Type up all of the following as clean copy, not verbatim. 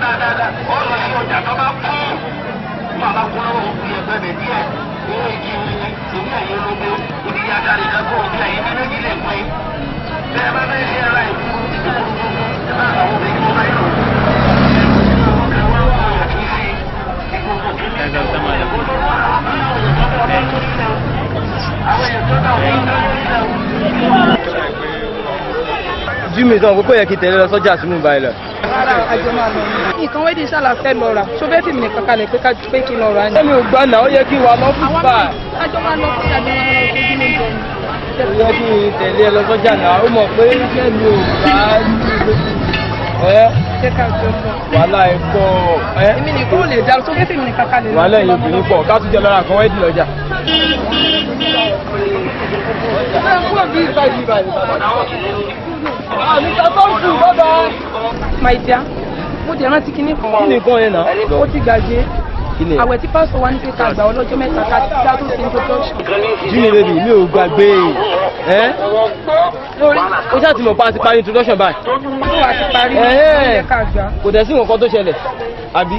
Dáadáa, ó lọ sí ọjà tó bá kú. Fún àbá kú lọ́wọ́ òkú yẹn pẹ́ bẹ̀ díẹ̀. Inú igi ni ìní ẹ̀yìn ológo, ibi adarí kan kó òbí ẹ̀yìn ní méjì lè pín. Bẹ́ẹ̀ bá fẹ́ ṣe ara ìkúrú ìkúrú gbogbo, ẹ bá àwọn obìnrin tó bá yọ̀. Jimmy sọ pé kò yẹ kí n tẹ̀lé lọ sọ́jà sí Mumbai lọ. Rárá, àjọ máa lọ ní. Nǹkan wedding ṣàlà fẹ́ lọ rà. Ṣó fẹ́ fìmì nìkan kalẹ̀ pé ká pé kí n lọ rà ni? Ẹ̀mi ò gbà náà, ó yẹ kí n wà lọ́fíìsì Àwọn báyìí. náà àjọ máa lọ sí àjọ máa lọ sí ojú lóúnjẹ ni. Ó yẹ kí n tẹ̀lé ẹ lọ sọ́jà náà, ó mọ̀ pé iṣẹ́ mi ò bá ẹ Jẹ́ ká jọ lọ. Wàhálà ẹ̀ pọ̀ ẹ́. Èmi nìkan ò lè dá, ṣó fẹ́ fìmì nìkan kalẹ̀ lọ? Wàhálà ẹ̀yìn obìnrin pọ̀, ká tún jẹ lọ́ra kan wẹ́ẹ̀dì lọ́jà. Ẹ kúrò bí ìbàdí ìbàdí. Mr. Thompson, bye bye. My dear, mo dẹ̀ rántí kinní kan. Kí ni nǹkan yẹn náà? Ó ti gbàgbé. Kí ni? Àwẹ̀ tí pásítọ̀ wa ní pé ká gbà ọlọ́jọ́ 3 ká tó ṣe introduction. Jimmy baby, mi ò gbàgbé ẹ́. Ó ṣáà ti mọ̀ pa àti parí introduction báyìí. Ó wà ti parí, ó Ẹ̀hẹ́n. yẹ ká gbà. Kò dẹ̀ sí nǹkan tó ṣẹlẹ̀, àbí?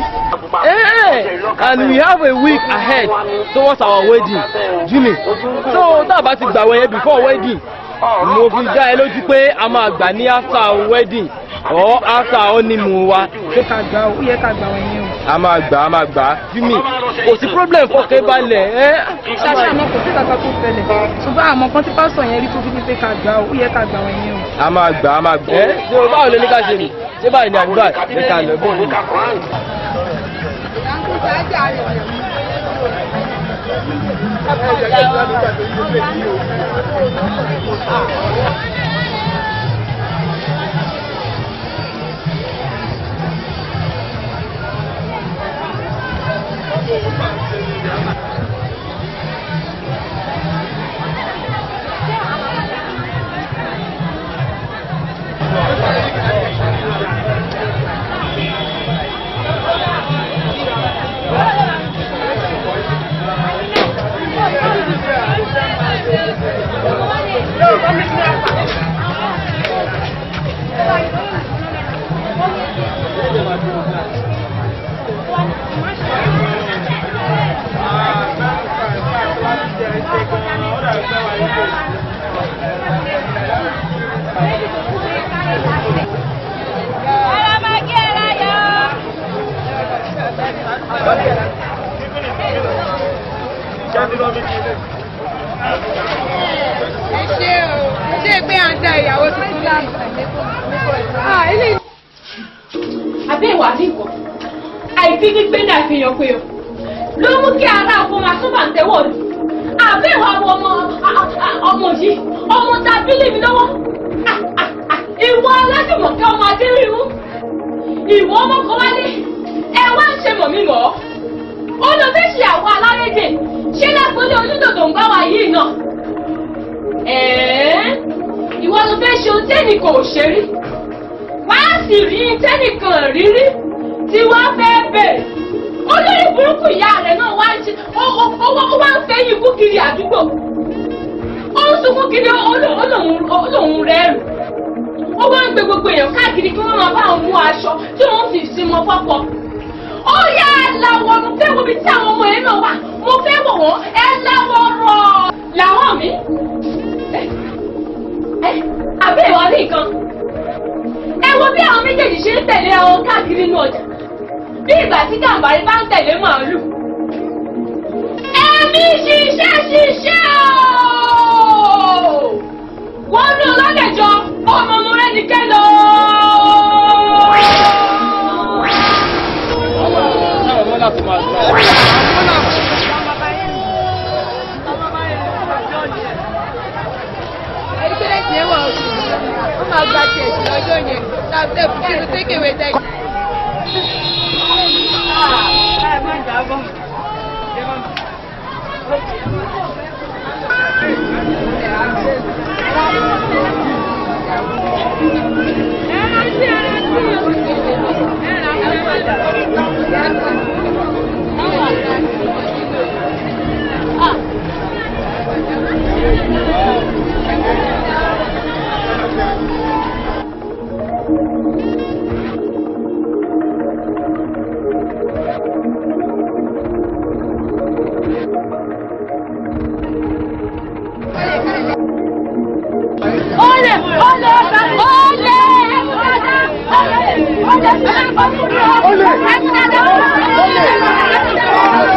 And we have a week ahead towards our wedding, Jimmy. So tá a bá ti gbà wẹ̀yẹ before wedding, mo fi dá ẹ lójú pé a máa gbà ní after wedding or after honeymoon wa. Ó ká gbà ó yẹ ká gbà wọ̀nyẹn o. A máa gbà, a máa gbà. Jimmy, kò sí problem, fọkẹ́ balẹ̀ ẹ́. Ṣáṣá àmọ́ kò sí kankan tó ṣẹlẹ̀. Ṣùgbọ́n àmọ́ kan tí pásítọ̀ yẹn rí tó fi ní pé ká gbà ó yẹ ká gbà wọ̀nyẹn o. A máa gbà, a máa gbà. Ẹ ṣé o báwo lè ní ká ṣe ni? Ṣé báyìí ni àdúrà ní ká lọ bóyá? Ẹ ṣé o, ṣé pé à ń da ìyàwó tuntun láàmú? Ah, eléyìí Àbẹ́ ìwà rí nǹkan àìfi gbígbé ní àfihàn pé o ló mú kí ara ọkọ máa tún bá ń tẹ́wọ̀ rẹ̀. Àbẹ́ ìwà ọmọ ọmọ yìí, ọmọ ta bílẹ̀ mi lọ́wọ́. Ah, ah, ah, ìwọ alájùmọ̀kẹ́ ọmọ adérìmú, ìwọ ọmọ kan wálé, ẹ wá ń ṣe mọ̀ mí mọ̀ ọ́. Ó lọ fẹ́ ṣe àwọn alárédè ṣé lágbólé onídòdò ń bá wa yìí náà. Ẹ̀ẹ́, ìwọ ló fẹ́ ṣe ohun tẹ́nìkan ò ṣe rí, wá sì rí tẹ́nìkan rírí tí wọ́n fẹ́ bẹ̀rẹ̀. Olórí burúkú ìyá rẹ̀ náà wá ń ṣe ó wá ń fẹ́ yín kú kiri àdúgbò, ó ń sunkún kiri, ó lóun rẹ̀ rù, ó wá ń gbé gbogbo èèyàn káàkiri kí wọ́n máa bá òun mú aṣọ tí wọ́n fi sinmi fọ́pọ̀. Ó yá, ẹ láwọ̀, mo fẹ́ wo ibi tí àwọn ọmọ yẹn náà wà, mo fẹ́ wò wọ́n, ẹ láwọ̀ rọ̀ làwọn mi. Ẹ àbẹ́ ìwà rí nǹkan, ẹ wo bí àwọn méjèèjì ṣe ń tẹ̀lé àwọn káàkiri inú ọjà bí ìgbà tí gàǹbàrí bá ń tẹ̀lé màálù. Ẹ̀mí ṣiṣẹ́ ṣiṣẹ́ ooo, wọ́n ní ọlọ́dẹ̀jọ ọmọ ọmọ rẹ̀ ní kẹ́lọ́. Táwọn ọmọ láti máa gbà. Ẹni yẹn wà òkè, ó máa gba tiẹ̀ sí lọ́jọ́ yẹn, tàbí sínú tékèwé tẹ̀. Olè olè ẹmu dada olè olè olè ẹmu dada olè ẹmu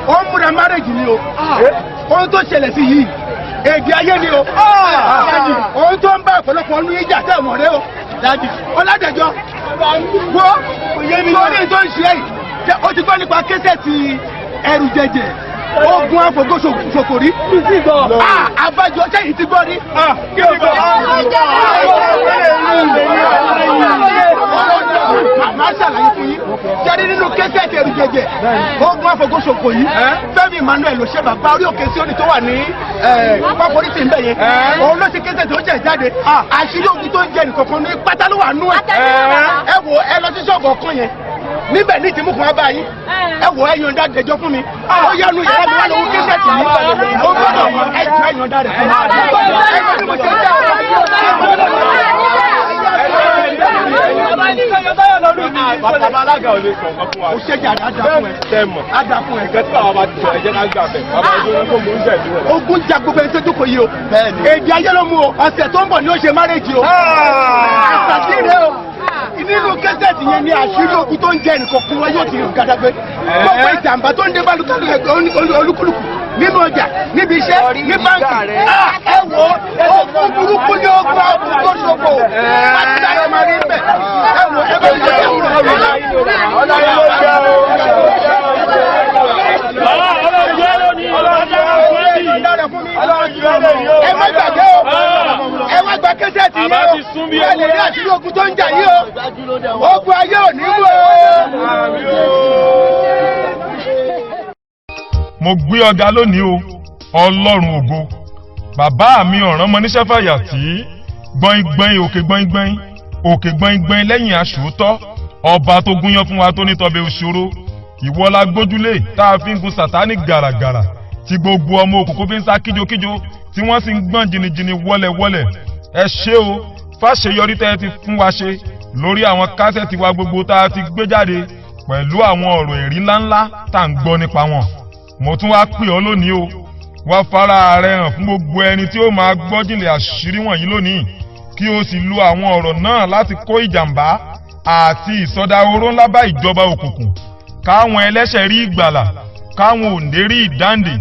Ó ń múra márèjì ni o. Ohun tó ṣẹlẹ̀ sí yìí, èdè ayé ni o. Ohun tó ń bá ọ̀pọ̀lọpọ̀ ọdún ìjà tẹ̀ mọ̀ rẹ o. Ọládẹ̀jọ, wo torí tó ń ṣe yìí, ó ti gbọ́ nípa késẹ̀tì ẹrù jẹjẹ ogun afọgọsọkòrí. Abájọ sẹ́yìn ti gbọ́ rí. Màá ṣàlàyé fún yín. Ṣẹ́rí nínú késẹ̀tì ẹrù jẹjẹ ogun afọgọsọkò yìí, Fẹ́mi Emmanuel ló ṣe bàbá orí òkè sí òní tó wà ní pápórí ń bẹ̀ yẹn. Òun ló ṣe késẹ̀tì ó jẹ̀ jáde. Àṣírí ogun tó ń jẹ nìkankan ní pátá ló wà nú ẹ̀. Ẹ wo, ẹ lọ sí ṣọ́ọ̀bù ọ̀kan yẹn níbẹ̀ ní tìmú kan bá yín. Ẹ wò, ẹ yọ̀ǹda dẹjọ́ fún mi. Ó yánu yàrá mi wà lówó késẹ̀tì yìí. Ó gbọ́dọ̀ ẹ jọ, ẹ yọ̀ǹda rẹ̀ fún mi. Ẹ gbọ́dọ̀ mo ṣe jẹ́. Bàbá alága ò lè sọ nǹkan fún wa. Ó ṣe jẹ́ àdá fún ẹ. Tẹ́ mọ̀. Àdá fún ẹ. Nǹkan tí bàbá bá ti sọ, ẹ jẹ́ ká gbà bẹ̀. Bàbá ojú wọn kò mú ń jẹ̀bi rẹ̀. Ogun ja gbogbo ẹni tó jókòó yìí o. Èdè ayé ló mú o. Ọ̀sẹ̀ tó ń bọ̀ ni ó ṣe márèjì o. Àṣàṣì rẹ o. Nínú kẹsẹ̀tì yẹn ni àṣírí ogun tó ń jẹ nìkan kún wa yóò ti rìn gàdàgbé. Gbogbo ìjàmbá tó ń dé bá olúkúlùkù nínú ọjà, níbi iṣẹ́, ní báńkì. Ẹ wo, ogun burúkú ní ogun àbúkọ ṣòfò. Pátá ẹ máa rí bẹ́ẹ̀. Ẹ wo, ẹ bá mi ṣe Ọlọ́run ló jẹ́ o. Ẹ má gbàgbé o, ẹ wá gba kẹsẹ̀tì yìí o. Ẹ lè rí àṣírí ogun tó ń jà yìí o. Ogun ayé ò ní wò ó. Mo gbé ọ̀gá lónìí o, Ọlọ́run ògo. Bàbá mi ọ̀ràn mọ níṣẹ́ fàyà tí gbọ̀ngbọ̀n òkè, gbọ̀ngbọ̀n òkè, gbọ̀ngbọ̀n lẹ́yìn aṣòótọ́. Ọba tó gúnyán fún wa tó ní tọbẹ̀ òṣòro, ìwọ la gbójúlé tá a fi ń gun Sàtánì gàràgàrà, tí gbogbo ọmọ òkùnkùn fi ń sá kíjokíjo, tí wọ́n sì ń gbọ̀n jìnnìjìnnì wọlẹ̀wọlẹ̀. Ẹ ṣé o fàṣeyọrí tẹ́ ẹ ti fún wa ṣe lórí àwọn kásẹ̀tì wa gbogbo tá a ti gbé jáde pẹ̀lú àwọn ọ̀rọ̀ ẹ̀rí ńláńlá tá à ń gbọ́ nípa wọn. Mo tún wá pè ọ́ lónìí o, wá fara rẹ hàn fún gbogbo ẹni tí ó máa gbọ́ jìnlẹ̀ àṣírí wọ̀nyí lónìí, kí o sì lu àwọn ọ̀rọ̀ náà láti kó ìjàmbá àti ìsọdahoro ńlá bá ìjọba òkùnkùn, káwọn ẹlẹ́ṣẹ̀ rí ìgbàlà, káwọn òǹdè rí ìdáǹdè,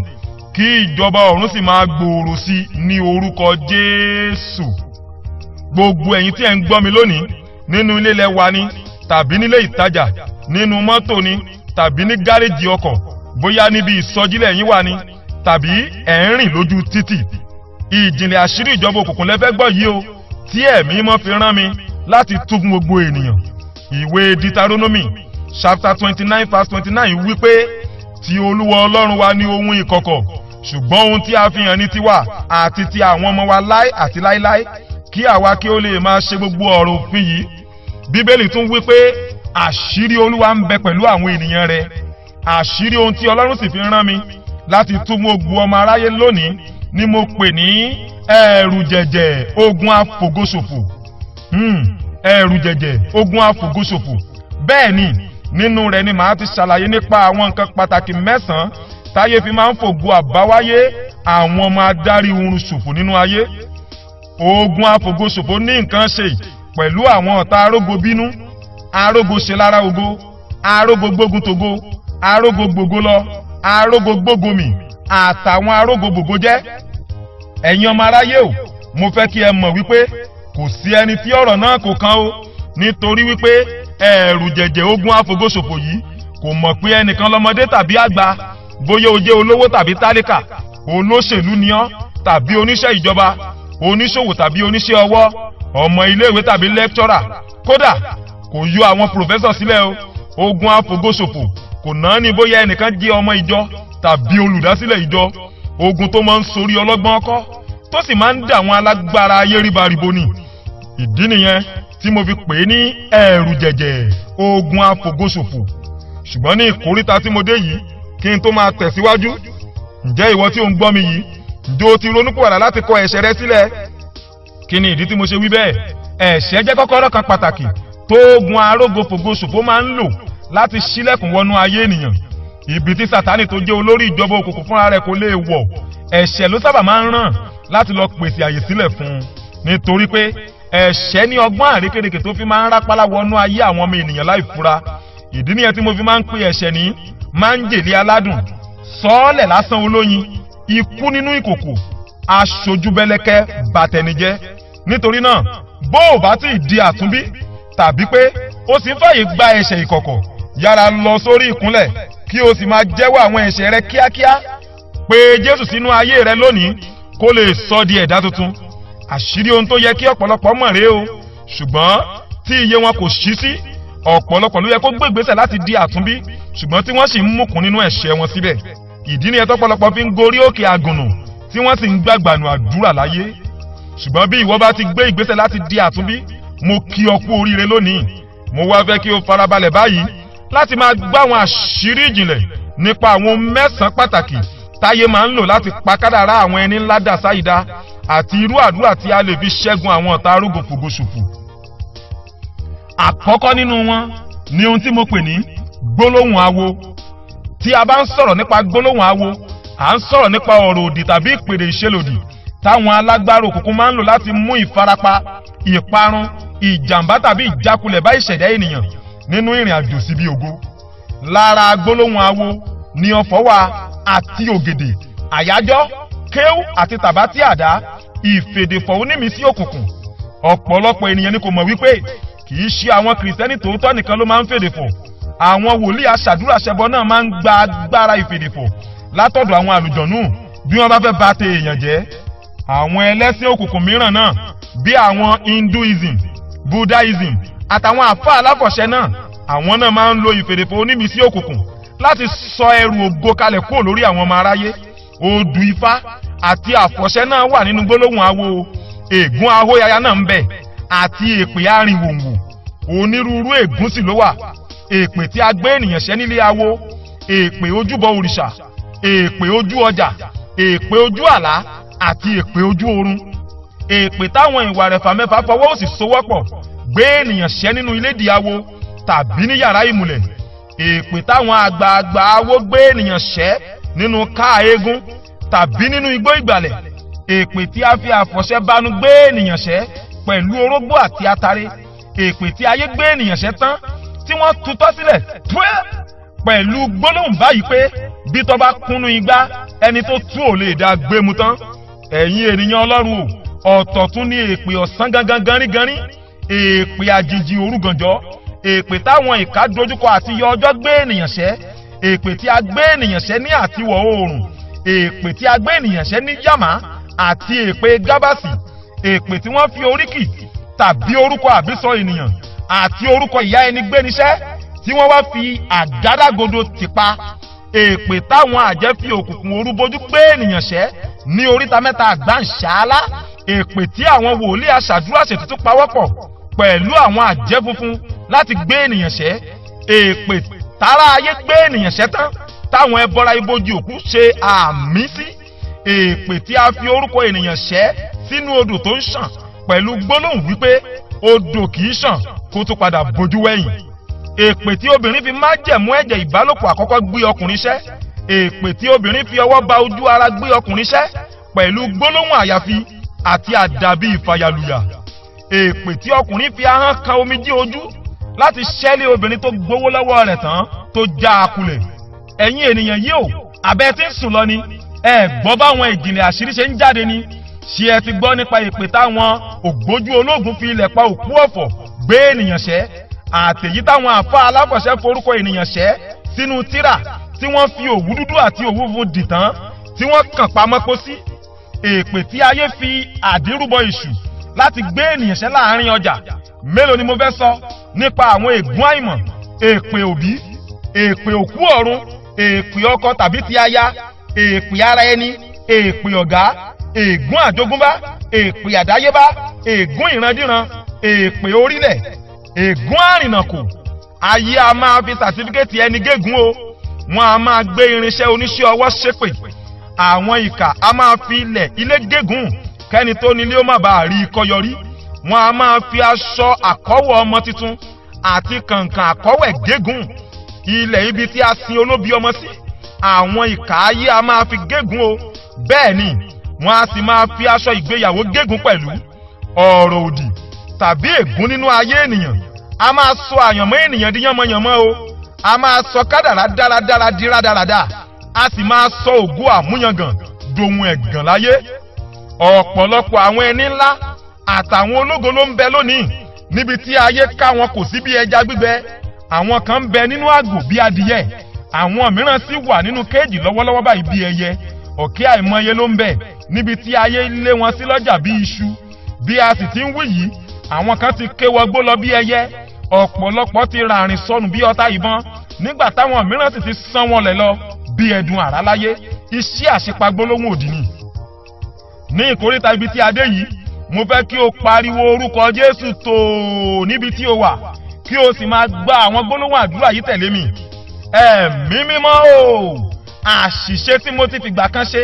kí ìjọba ọ̀run sì máa gbòòrò sí i ní orúkọ Jésù. Gbogbo ẹ̀yin tí ẹ̀ ń gbọ́ mi lónìí, nínú ilé lẹ wà ni tàbí nílé ìtajà, nínú mọ́tò ni tàbí ní gáréjì ọkọ̀, bóyá níbi ìsọjílẹ̀ yín wà ni tàbí ẹ̀ ń rìn lójú títì, ìjìnlẹ̀ àṣírí ìjọba òkùnkùn lẹ́fẹ́ gbọ́ yìí o, tí ẹ̀mí mọ́ fi rán mi láti tú fún gbogbo ènìyàn. Ìwé Deuteronomy chapter 29 verse 29 wípé, "Ti Olúwa Ọlọ́run wa ní ohun ìkọ̀kọ̀, ṣùgbọ́n ohun tí a fi hàn ní tiwa àti ti àwọn ọmọ wa láé àti láéláé, kí àwa kí ó lè máa ṣe gbogbo ọ̀rọ̀ òfin yìí." Bíbélì tún wípé àṣírí Olúwa ń bẹ pẹ̀lú àwọn ènìyàn rẹ̀. Àṣírí ohun tí Ọlọ́run sì fi rán mi láti tún gbogbo ọmọ aráyé lónìí ni mo pè ní ẹ̀rù jẹ̀jẹ̀ ogun àfògoṣòfò. Ẹ̀rù jẹ̀jẹ̀ ogun àfògoṣòfò. Bẹ́ẹ̀ ni, nínú rẹ̀ ni màá ti ṣàlàyé nípa àwọn nǹkan pàtàkì mẹ́sàn-án táyé fi máa ń fògo àbáwáyé àwọn ọmọ adarí oorun ṣòfò nínú ayé. Ogun àfògoṣòfò ní nǹkan ṣe pẹ̀lú àwọn ọ̀tá arógo bínú, arógo ṣe lára ogo, arógo gbógun togo, arógo gbogbo lọ, arógo gbógomi. àtàwọn arógbogbògo jẹ́. Ẹ̀yin ọmọ aráyé o, mo fẹ́ kí ẹ mọ̀ wípé kò sí ẹni tí ọ̀rọ̀ náà kò kàn o, nítorí wípé ẹ̀rù jẹ̀jẹ̀ ogun àfogóṣòfò yìí kò mọ̀ pé ẹnìkan lọ́mọdé tàbí àgbà, bóyá o jẹ́ olówó tàbí tálíkà, olóṣèlú ni ọ́ tàbí oníṣẹ́ ìjọba, oníṣòwò tàbí oníṣẹ́ ọwọ́, ọmọ iléèwé tàbí lẹ́kítọ́rà. Kódà kò yọ àwọn pòfẹ́sọ̀ sílẹ̀ o. Ogun àfogóṣòfò kò náà ní bóyá ẹnìkan jẹ́ ọmọ ìjọ tàbí olùdásílẹ̀ ìjọ. Ogun tó máa ń sorí ọlọ́gbọ́n kọ́ tó sì máa ń dà àwọn alágbára ayé ríbaríbo ni. Ìdí nìyẹn tí mo fi pè é ní ẹ̀rù jẹ̀jẹ̀ ogun àfogóṣòfò. Ṣùgbọ́n ní ìkóríta tí mo dé yìí, kí n tó máa tẹ̀síwájú, ǹjẹ́ ìwọ tí ò ń gbọ́ mi yìí, ǹjẹ́ o ti ronúpìwàdà láti kọ ẹ̀ṣẹ̀ rẹ sílẹ̀? Kí ni ìdí tí mo ṣe wí bẹ́ẹ̀? Ẹ̀ṣẹ̀ jẹ́ kọ́kọ́rọ́ kan pàtàkì tó ogun arógofògoṣòfò máa ń lò láti ṣílẹ̀kùn wọnú ayé ènìyàn. Ibi tí Sátánì tó jẹ́ olórí ìjọba òkùnkùn fúnra rẹ̀ kò lè wọ̀, ẹ̀ṣẹ̀ ló sábà máa ń ràn láti lọ pèsè àyè sílẹ̀ fún un, nítorí pé ẹ̀ṣẹ̀ ní ọgbọ́n àrékérekè tó fi máa ń rápálá wọnú ayé àwọn ọmọ ènìyàn láì fura. Ìdí nìyẹn tí mo fi máa ń pe ẹ̀ṣẹ̀ ní máa ń jèlé aládùn, sọ́ọ̀lẹ̀ lásán olóyin, ikú nínú ìkòkò, aṣojú bẹ́lẹ́kẹ́ bàtẹnijẹ́. Nítorí náà, bó o bá ti di àtúnbí tàbí pé o sì ń fàyè gba ẹ̀ṣẹ̀ ìkọ̀kọ̀, yára lọ sórí ìkúnlẹ̀ kí o sì máa jẹ́wọ́ àwọn ẹ̀ṣẹ̀ rẹ kíákíá. Pè Jésù sínú ayé rẹ lónìí kó lè sọ di ẹ̀dá tuntun. Àṣírí ohun tó yẹ kí ọ̀pọ̀lọpọ̀ mọ̀ rèé o, ṣùgbọ́n tí iye wọn kò ṣí sí. Ọ̀pọ̀lọpọ̀ ló yẹ kó gbé ìgbésẹ̀ láti di àtúnbí, ṣùgbọ́n tí wọ́n sì ń mùkún nínú ẹ̀ṣẹ̀ wọn síbẹ̀. Ìdí nìyẹn tọ́pọ̀lọpọ̀ fi ń gorí òkè àgùnnù tí wọ́n sì ń gbàgbànú àdúrà láyé. Ṣùgbọ́n bí ìwọ bá ti gbé ìgbésẹ̀ láti di àtúnbí, mo kí ọ kú oríire lónìí. Mo wá fẹ́ kí o farabalẹ̀ báyìí láti máa gbọ́ àwọn àṣírí ìjìnlẹ̀ nípa àwọn mẹ́sàn-án pàtàkì táyé máa ń lò láti pa kádàrá àwọn ẹni ńlá dà sáyidá, àti irú àdúrà tí a lè fi ṣẹ́gun àwọn ọ̀tá arógòfògoṣòfò. Àkọ́kọ́ nínú wọn ni ohun tí mo pè ní gbólóhùn awo. Tí a bá ń sọ̀rọ̀ nípa gbólóhùn awo, à ń sọ̀rọ̀ nípa ọ̀rọ̀ òdì tàbí ìpèdè ìṣelòdì táwọn alágbára òkùnkùn máa ń lò láti mú ìfarapa, ìparun, ìjàmbá tàbí ìjákulẹ̀ bá ìṣẹ̀dá ènìyàn nínú ìrìn àjò síbi ògo. Lára gbólóhùn awo ni ọ̀fọ̀ wà àti ògèdè, àyájọ́, kéwú àti tàbátì àdá, ìfèdèfọ̀ onímísí òkùnkùn. Ọ̀pọ̀lọpọ̀ ènìyàn ni kò mọ̀ wípé kì í ṣe àwọn kìrìsìtẹ́nì tòótọ́ nìkan ló máa ń fèdèfọ̀. Àwọn wòlíì aṣàdúrà ṣẹbọ náà máa ń gba agbára ìfèdèfọ̀ látọ̀dọ̀ àwọn àlùjọ̀nù bí wọ́n bá fẹ́ bà tè èèyàn jẹ́. Àwọn ẹlẹ́sìn òkùnkùn mìíràn náà bí àwọn Hinduism, Buddhism àtàwọn àfáà aláfọ̀ṣẹ náà, àwọn náà máa ń lo ìfèdèfọ̀ onímísí òkùnkùn láti sọ ẹrù ògo kalẹ̀ kúrò lórí àwọn ọmọ aráyé. Odù ifá àti àfọ̀ṣẹ náà wà nínú gbólóhùn awo. Ègún ahóyaya náà ń bẹ àti èpè arìnwòǹwò. Onírúurú ègún sì ló wà: èpè tí a gbé ènìyàn ṣẹ́ nílé awo, èpè ojúbọ òrìṣà, èpè ojú ọjà, èpè ojú àlá àti èpè ojú oorun, èpè táwọn ìwà rẹ̀fà mẹ́fà fọwọ́ òsì sowọ́pọ̀ gbé ènìyàn ṣẹ́ nínú ilé di awo tàbí ní yàrá ìmùlẹ̀, èpè táwọn àgbààgbà awo gbé ènìyàn ṣẹ́ nínú káà eégún tàbí nínú igbó ìgbàlẹ̀, èpè tí a fi àfọ̀ṣẹ banu gbé ènìyàn ṣẹ́ pẹ̀lú orógbó àti atare, èpè tí ayé gbé ènìyàn ṣẹ́ tán tí wọ́n tutọ́ sílẹ̀ pẹ́ pẹ̀lú gbólóhùn báyìí pé bí tọ́ bá kúnnú igbá, ẹni tó tú ò lè dá gbému tán. Ẹ̀yin ènìyàn Ọlọ́run o, ọ̀tọ̀ tún ní èpè ọ̀sán gangan gánrígánrí, èpè àjèjì òrugànjọ́, èpè táwọn ìka dojúkọ àti yọ ọjọ́ gbé ènìyàn ṣẹ́, èpè tí a gbé ènìyàn ṣẹ́ ní àtiwọ̀ oòrùn, èpè tí a gbé ènìyàn ṣẹ́ ní yàmá àti èpè gábàsì, èpè tí wọ́n fi oríkì tàbí orúkọ àbísọ ènìyàn àti orúkọ ìyá ẹni gbéniṣẹ́ tí wọ́n wá fi àgádágodo tìpa, èpè táwọn àjẹ́ fi òkùnkùn òru bojú gbé ènìyàn ṣẹ́ ní oríta mẹ́ta àgbáǹṣáálá, èpè tí àwọn wòlíì aṣàdúrà ṣètùtù pawọ́pọ̀ pẹ̀lú àwọn àjẹ́ funfun láti gbé ènìyàn ṣẹ́, èpè tààrà ayé gbé ènìyàn ṣẹ́ tán táwọn ẹbọra ibojì òkú ṣe àmì sí, èpè tí a fi orúkọ ènìyàn ṣẹ́ sínú odò tó ń ṣàn pẹ̀lú gbólóhùn wípé odò kì í ṣàn kó tún padà bojú wẹ̀yìn, èpè tí obìnrin fi májẹ̀mú ẹ̀jẹ̀ ìbálòpọ̀ àkọ́kọ́ gbé ọkùnrin ṣẹ́, èpè tí obìnrin fi ọwọ́ ba ojú ara gbé ọkùnrin ṣẹ́ pẹ̀lú gbólóhùn àyàfi àti àdàbí ìfàyàlùyà, èpè tí ọkùnrin fi ahọ́n kan omijé ojú láti ṣẹ́lé obìnrin tó gbowó lọ́wọ́ rẹ̀ tán tó já a kulẹ̀. Ẹ̀yin ènìyàn yìí o, àbẹ́ tí ń sùn lọ ni. Ẹ gbọ́ báwọn ìjìnlẹ̀ àṣírí ṣe ń jáde ni. Ṣé ẹ ti gbọ́ nípa ìpè táwọn ògbójú ológun fi ilẹ̀ pa òkú ọ̀fọ̀ gbé ènìyàn ṣẹ́, àtèyí táwọn àfa aláfọ̀ṣẹ́ forúkọ ènìyàn ṣẹ́ sínú tírà tí wọ́n fi òwú dúdú àti òwú funfun dìtàn tí wọ́n kàn pamọ́ pósí, èpè tí ayé fi àdírúbọ ìṣù láti gbé ènìyàn ṣẹ́ láàrin ọjà? Mélòó ni mo fẹ́ sọ nípa àwọn ègún àìmọ̀, èpè òbí, èpè òkú ọ̀run, èpè ọkọ tàbí ti aya, èpè ara ẹni, èpè ọ̀gá, ègún àjogúnbá, èpè àdáyébá, ègún ìrandíran, èpè orílẹ̀, ègún àrìnàkò? Ayé a máa fi sàtífíkẹ́tì ẹni gégùn o. Wọn a máa gbé irinṣẹ́ oníṣẹ́ ọwọ́ ṣépè. Àwọn ìkà a máa fi ilẹ̀ ilé gégùn kẹ́ni tó nílé ó má bàa rí ikọ́ yọrí. Wọn a máa fi aṣọ àkọ́wọ̀ ọmọ tuntun àti kàǹkàn àkọ́wẹ̀ gégùn. Ilẹ̀ ibi tí a sin olóbi ọmọ sí, àwọn ìkà ayé a máa fi gégùn o. Bẹ́ẹ̀ ni wọn a sì máa fi aṣọ ìgbéyàwó gégùn pẹ̀lú. Ọ̀rọ̀ òdì tàbí ègún nínú ayé ènìyàn a máa sọ àyànmọ́ ènìyàn di yánmọ́yánmọ́ o. A máa sọ kádàrá dáradára di rádaràda, a sì máa sọ ògo àmúyangàn dohun ẹ̀gàn láyé. Ọ̀pọ̀lọpọ̀ àwọn ẹni ńlá àtàwọn ológo ló ń bẹ lónìí níbi tí ayé ká wọn kò sí bí ẹja gbígbẹ. Àwọn kan ń bẹ nínú àgò bí adìyẹ, àwọn mìíràn sì wà nínú kéèjì lọ́wọ́lọ́wọ́ báyìí bí ẹyẹ. Ọ̀kẹ́ àìmọye ló ń bẹ níbi tí ayé lé wọn sí lọ́jà bí iṣu. Bí a sì ti ń wí yìí, àwọn kan ti ké wọgbó lọ bí ẹyẹ. Ọ̀pọ̀lọpọ̀ ti ràrìn sọnù bí ọta ìbọn, nígbà táwọn mìíràn sì ti sán wọn lẹ̀ lọ bí ẹdun àrá láyé. Iṣẹ́ àṣepagbólóhùn òdì ni. Ní ìkóríta ibi tí a dé yìí, mo fẹ́ kí o pariwo orúkọ Jésù tóó níbi tí o wà, kí o sì máa gba àwọn gbólóhùn àdúrà yìí tẹ̀lé mi. Ẹ̀mí mímọ́ o, àṣìṣe tí mo ti fìgbà kan ṣe,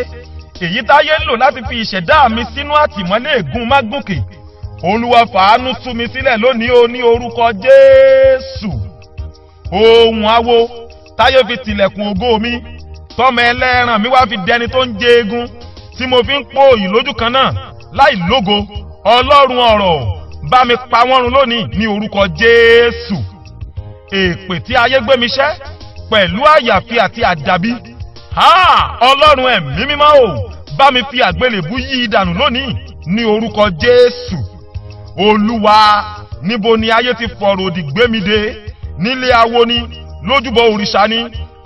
èyí táyé ń lò láti fi ìṣẹ̀dá mi sínú àtìmọ́lé ègún mágùnkè, Olúwa, fàánú tú mi sílẹ̀ lónìí o, ní orúkọ Jésù. Ohun awo táyé fi tilẹ̀kùn ògo mi, tọ́mọ ẹlẹ́ran mi wá fi dẹni tó ń jẹ eegun, tí mo fi ń pòòyì lójú kan náà láì lógo, Ọlọ́run ọ̀rọ̀, bá mi pa wọ́n run lónìí ní orúkọ Jésù. Èpè tí ayé gbé mi ṣẹ́ pẹ̀lú àyàfi àti àdàbí, ha, Ọlọ́run ẹ̀mí mímọ́ o, bá mi fi àgbélébú yí i dànù lónìí ní orúkọ Jésù. Olúwa, níbo ni ayé ti fọ̀rọ̀ òdì gbé mi dé? Nílé awo ni, lójúbọ òrìṣà ni,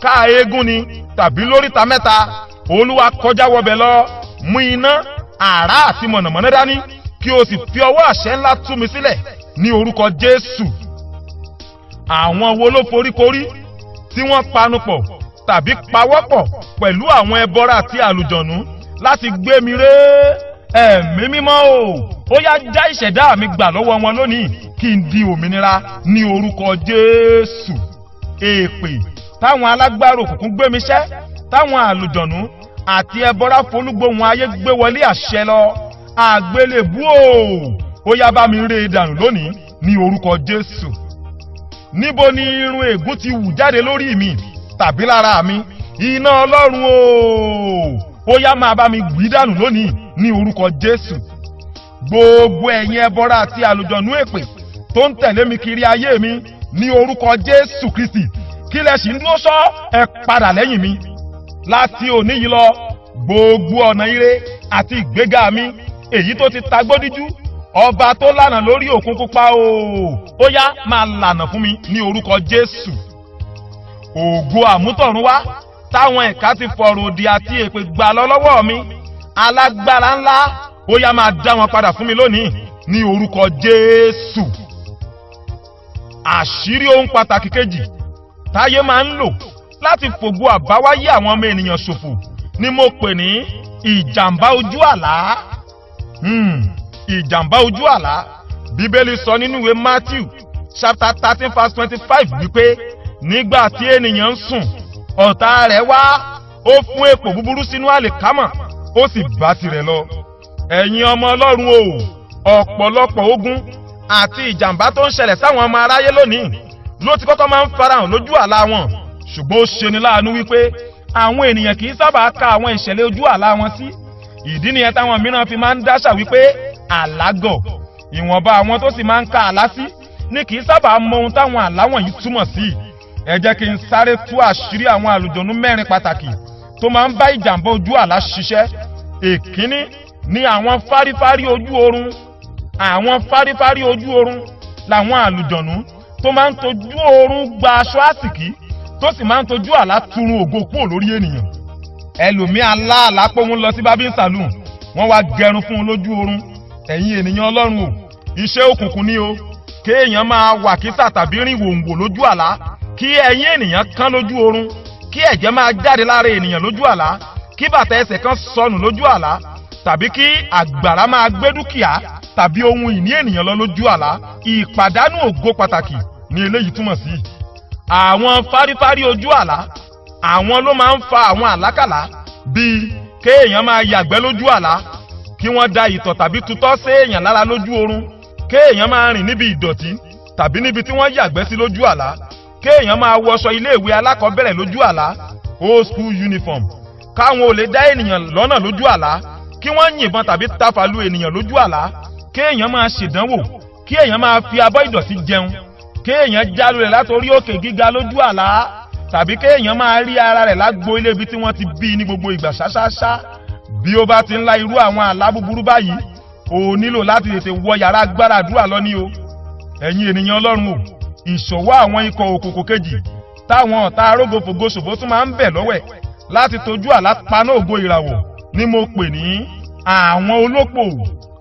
ká eégún ni, tàbí lóríta mẹ́ta, Olúwa, kọjá wọbẹ̀ lọ, mú iná àrá àti mọ̀nàmọ́ná dání, kí o sì fi ọwọ́ àṣẹ ńlá tú mi sílẹ̀ ní orúkọ Jésù. Àwọn wo ló foríkorí tí wọ́n panupọ̀ tàbí pawọ́pọ̀ pẹ̀lú àwọn ẹbọra àti àlùjọ̀nú láti gbé mi ré? Ẹ̀mí mímọ́ o, ó yá, já ìṣẹ̀dá mi gbà lọ́wọ́ wọn lónìí kí n di òmìnira ní orúkọ Jésù. Èpè táwọn alágbára òkùnkùn gbé mi ṣẹ́, táwọn àlùjọ̀nú àti ẹbọra folúgbòhùn ayé gbé wọlé àṣẹ lọ, àgbélébú o, ó yá, bá mi ré e dànù lónìí ní orúkọ Jésù. Níbo ni irun ègún ti wù jáde lórí mi tàbí lára mi? Iná Ọlọ́run o, ó yá, máa bá mi gbì dànù lónìí ní orúkọ Jésù. Gbogbo ẹ̀yin ẹbọra àti àlùjọ̀nú èpè tó ń tẹ̀lé mi kiri ayé mi, ní orúkọ Jésù Kristi, kí lẹ sì ń dúró sọ? Ẹ padà lẹ́yìn mi láti òní yìí lọ. Gbogbo ọ̀nà ire àti ìgbéga mi èyí tó ti tagbódíjú, ọba tó lànà lórí òkun pupa o, ó yá, máa lànà fún mi ní orúkọ Jésù. Ògo àmútọ̀run wá táwọn ẹ̀ka ti fọ̀rọ̀ òdì àti èpè gbà lọ lọ́wọ́ mi, alágbára ńlá, ó yá, máa dá wọn padà fún mi lónìí ní orúkọ Jésù. Àṣírí ohun pàtàkì kejì táyé máa ń lò láti fògo àbáwáyé àwọn ọmọ ènìyàn ṣòfò ni mo pè ní ìjàmbá ojú àlá. Ìjàmbá ojú àlá. Bíbélì sọ nínú ìwé Matthew chapter 13 verse 25 wípé nígbà tí ènìyàn ń sùn, ọ̀tá rẹ̀ wá, ó fún èpò búburú sínú àlìkámà, ó sì bá tirẹ̀ lọ. Ẹ̀yin ọmọ Ọlọ́run o, ọ̀pọ̀lọpọ̀ ogun àti ìjàmbá tó ń ṣẹlẹ̀ sáwọn ọmọ aráyé lónìí ló ti kọ́kọ́ máa ń farahàn lójú àlá wọn. Ṣùgbọ́n ó ṣeni láàánú wípé àwọn ènìyàn kì í sábà ka àwọn ìṣẹ̀lẹ̀ ojú àlá wọn sí. Ìdí nìyẹn táwọn mìíràn fi máa ń dáṣà wípé àlágọ̀. Ìwọ̀nba àwọn tó sì máa ń ka àlá sí ni kì í sábà mọ ohun táwọn àlá wọ̀nyí túmọ̀ sí. Ẹ jẹ́ kí n sáré tú àṣírí àwọn àlùjọ̀nú mẹ́rin pàtàkì tó máa ń bá ìjàmbá ojú àlá ṣiṣẹ́. Èkíní ni àwọn fárífárí ojú oorun. Àwọn fárífárí ojú oorun làwọn àlùjọ̀nú tó máa ń tojú oorun gba aṣọ àsìkí, tó sì máa ń tojú àlá turun ògo kúrò lórí ènìyàn. Ẹlòmíì aláàlá pé òun lọ sí barbing saloon, wọ́n wá gẹrun fún un lójú oorun. Ẹ̀yin ènìyàn Ọlọ́run o, iṣẹ́ òkùnkùn ni o. Kéèyàn máa wà kísà tàbí rìn wòǹwò lójú àlá, kí ẹ̀yin ènìyàn kán lójú oorun, kí ẹ̀jẹ̀ máa jáde lára ènìyàn lójú àlá, kí bàtà ẹsẹ̀ kan sọnù lójú àlá, tàbí kí àgbàrá máa gbé dúkìá tàbí ohun ìní ènìyàn lọ lójú àlá, ìpàdánù ògo pàtàkì ni eléyìí túmọ̀ sí. Àwọn fárífárí ojú àlá, àwọn ló máa ń fa àwọn àlákàlà bíi kéèyàn máa yàgbẹ́ lójú àlá, kí wọ́n da ìtọ̀ tàbí tutọ́ séèyàn lára lójú oorun, kéèyàn máa rìn níbi ìdọ̀tí tàbí níbi tí wọ́n yàgbẹ́ sí lójú àlá, kéèyàn máa wọṣọ iléèwé alákọ̀ọ́bẹ̀rẹ̀ lójú àlá, old school uniform, káwọn ò lè dá ènìyàn lọ́nà lójú àlá, kí wọ́n yìnbọn tàbí tafà lu ènìyàn lójú àlá, kéèyàn máa ṣèdánwò, kí èèyàn máa fi abọ́ ìdọ̀tí jẹun, kéèyàn jálulẹ̀ látòrí òkè gíga lójú àlá, tàbí kéèyàn máa rí ara rẹ̀ lágbo ilé ibi tí wọ́n ti bí ní gbogbo ìgbà ṣáṣáṣá. Bí ó bá ti ń lá irú àwọn àlá búburú báyìí, o nílò láti tètè wọ yàrá agbára àdúrà lọ ní o. Ẹ̀yin ènìyàn Ọlọ́run o, ìṣọ̀wọ́ àwọn ikọ̀ òkòkò kejì táwọn ọ̀tá arógofògo ṣòfò tún máa ń bẹ̀ lọ́wẹ̀ láti tojú àlá paná ògo ìràwọ̀ ni mo pè ní àwọn olópò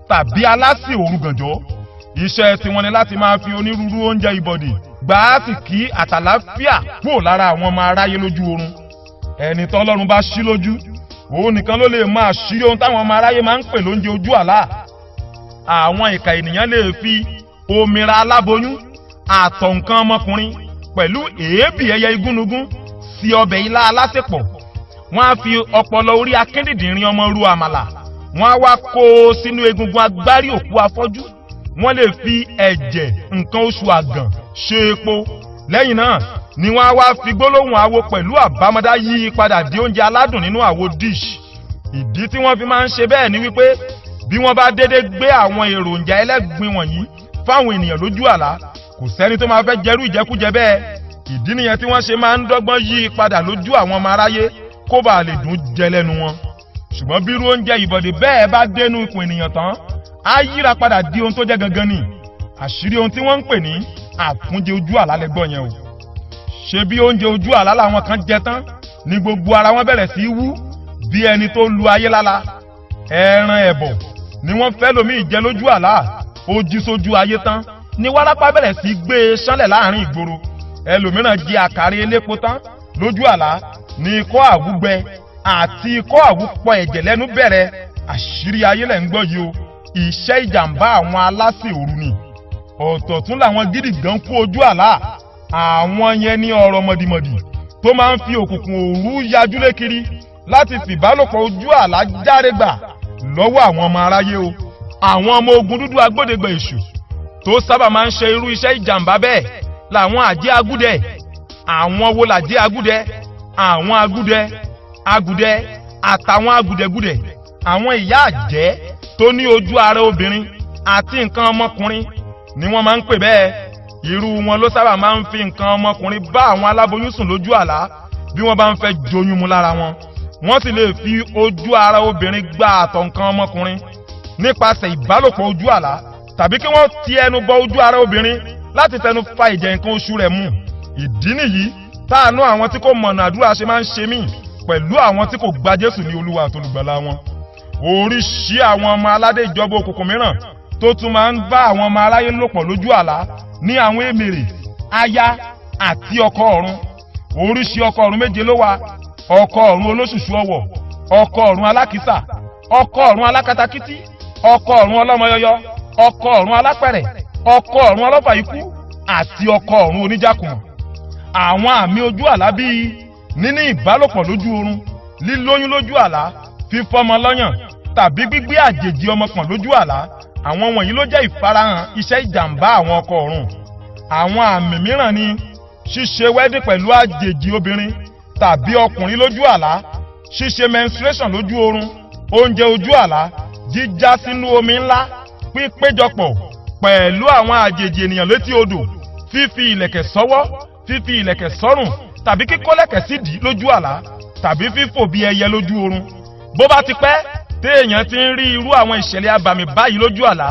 tàbí alásè òru gànjọ́. Iṣẹ́ tiwọn ni láti máa fi onírúurú oúnjẹ ìbọ̀dì gbà á sì kí àtàláfíà kúrò lára àwọn ọmọ aráyé lójú oorun. Ẹni tọ́lọ́run bá ṣí lójú, òun nìkan ló lè máa ṣí ohun táwọn ọmọ aráyé máa ń pè lóúnjẹ ojú àlá. Àwọn ìkà ènìyàn lè fi omira aláboyún, àtọ̀ nǹkan ọmọkùnrin pẹ̀lú èébì ẹyẹ igúnnugún sí ọbẹ̀ ilá alásèpọ̀. Wọ́n á fi ọpọlọ orí akíndìndìnrín ọmọ ru àmàlà, wọ́n á wá kó o sínú egungun agbárí òkú afọ́jú. Wọ́n lè fi ẹ̀jẹ̀ nǹkan oṣù àgàn ṣe epo. Lẹ́yìn náà ni wọ́n á wá fi gbólóhùn awo pẹ̀lú àbámọ́dá yí i padà di oúnjẹ aládùn nínú àwo dish. Ìdí tí wọ́n fi máa ń ṣe bẹ́ẹ̀ ni wípé bí wọ́n bá dédé gbé àwọn èròjà ẹlẹ́gbin wọ̀nyí fáwọn ènìyàn lójú àlá, kò sẹ́ni tó máa fẹ́ jẹrú ìjẹkújẹ bẹ́ẹ̀. Ìdí nìyẹn tí wọ́n ṣe máa ń dọ́gbọ́n yí i padà lójú àwọn ọmọ aráyé kó bàa lè dùn jẹ lẹ́nu wọn. Ṣùgbọ́n bírú oúnjẹ ìbọ̀dé bẹ́ẹ̀ bá dénú ikùn ènìyàn tán, á yíra padà di ohun tó jẹ́ gangan ni. Àṣírí ohun tí wọ́n ń pè ní àfúnjẹ ojú àlá lẹ́gbọ́n yẹn o. Ṣe bí oúnjẹ ojú àlá làwọn kan jẹ tán ní gbogbo ara wọn bẹ̀rẹ̀ sí í wú bí ẹni tó lu ayé lála. Ẹran ẹ̀bọ̀ ni wọ́n fẹ́ lómi ìjẹ lójú àlá, ó jí sójú ayé tán ní wárápá bẹ̀rẹ̀ sí í gbé e sánlẹ̀ láàrin ìgboro. Ẹlòmíràn jẹ àkàrà elépo tán lójú àlá ní ikọ́ àwúgbẹ àti ikọ́ àwúpọ̀ ẹ̀jẹ̀ lẹ́nu bẹ̀rẹ̀. Àṣírí ayé lẹ̀ ń gbọ́ yìí o. Iṣẹ́ ìjàmbá àwọn aláṣẹ òru ni. Ọ̀tọ̀ tún làwọn gidi gan kú ojú àlá. Àwọn yẹn ní ọ̀rọ̀ mọ̀dìmọ̀dì tó máa ń fi òkùnkùn òru yajúlé kiri láti fìbálòpọ̀ ojú àlá járe gbà lọ́wọ́ àwọn ọmọ aráyé o. Àwọn ọmọ ogun dúdú agbódegbè èṣù tó sábà máa ń ṣe irú iṣẹ́ ìjàmbá bẹ́ẹ̀ làwọn àjẹ́ agúdẹ. Àwọn wo làjẹ́ agúdẹ? Àwọn agúdẹ, agúdẹ àtàwọn agúdẹgúdẹ, àwọn ìyá àjẹ́ tó ní ojú ara obìnrin àti nǹkan ọmọkùnrin ni wọ́n máa ń pè bẹ́ẹ̀. Irú wọn ló sábà máa ń fi nǹkan ọmọkùnrin bá àwọn aláboyún sùn lójú àlá bí wọ́n bá ń fẹ́ joyún mu lára wọn. Wọ́n sì lè fi ojú ara obìnrin gba àtọ̀ nǹkan ọmọkùnrin nípasẹ̀ ìbálòpọ̀ ojú àlá, tàbí kí wọ́n ti ẹnu bọ ojú ara obìnrin láti fẹnu fa ìjẹ̀ nǹkan oṣù rẹ̀ mu. Ìdí nìyí táànú àwọn tí kò mọ̀nà àdúrà ṣe máa ń ṣe mí pẹ̀lú àwọn tí kò gba Jésù ní Olúwa àtolùgbàlà wọn. Oríṣi àwọn ọmọ aládé ìjọba òkùnkùn mìíràn tó tún máa ń bá àwọn ọmọ aráyé lòpọ̀ lójú àlá ní àwọn èmèrè, aya àti ọkọ ọ̀run. Oríṣi ọkọ ọ̀run méje ló wà: ọkọ ọ̀run olóṣùṣù ọwọ̀, ọkọ ọ̀run alákìísà, ọkọ ọ̀run alákatakítí, ọkọ ọ̀run ọlọ́mọyọyọ, ọkọ ọ̀run alápẹ̀rẹ̀, ọkọ ọ̀run ọlọ́fà ikú àti ọkọ ọ̀run oníjàkùmọ̀. Àwọn àmì ojú àlá bíi níní ìbálòpọ̀ lójú oorun, lílóyún lójú àlá, fífọ́mọ lọ́yàn tàbí gbígbé àjèjì ọmọ pọ̀n lójú àlá, àwọn wọ̀nyí ló jẹ́ ìfarahàn iṣẹ́ ìjàmbá àwọn ọkọ ọ̀run. Àwọn àmì mìíràn ni ṣíṣe wẹ́dìn pẹ̀lú àjèjì obìnrin tàbí ọkùnrin lójú àlá, ṣíṣe menstruation lójú oorun, oúnjẹ ojú àlá, jíjá sínú omi ńlá, pípéjọpọ̀ pẹ̀lú àwọn àjèjì ènìyàn létí odò, fífi ìlẹ̀kẹ̀ sọ́wọ́, fífi ìlẹ̀kẹ̀ sọ́rùn tàbí kíkó lẹ̀kẹ̀ sídìí lójú àlá. Tàbí fífò bí ẹyẹ lójú oorun. Bó bá ti pẹ́ téèyàn ti ń rí irú àwọn ìṣẹ̀lẹ̀ abàmì báyìí lójú àlá,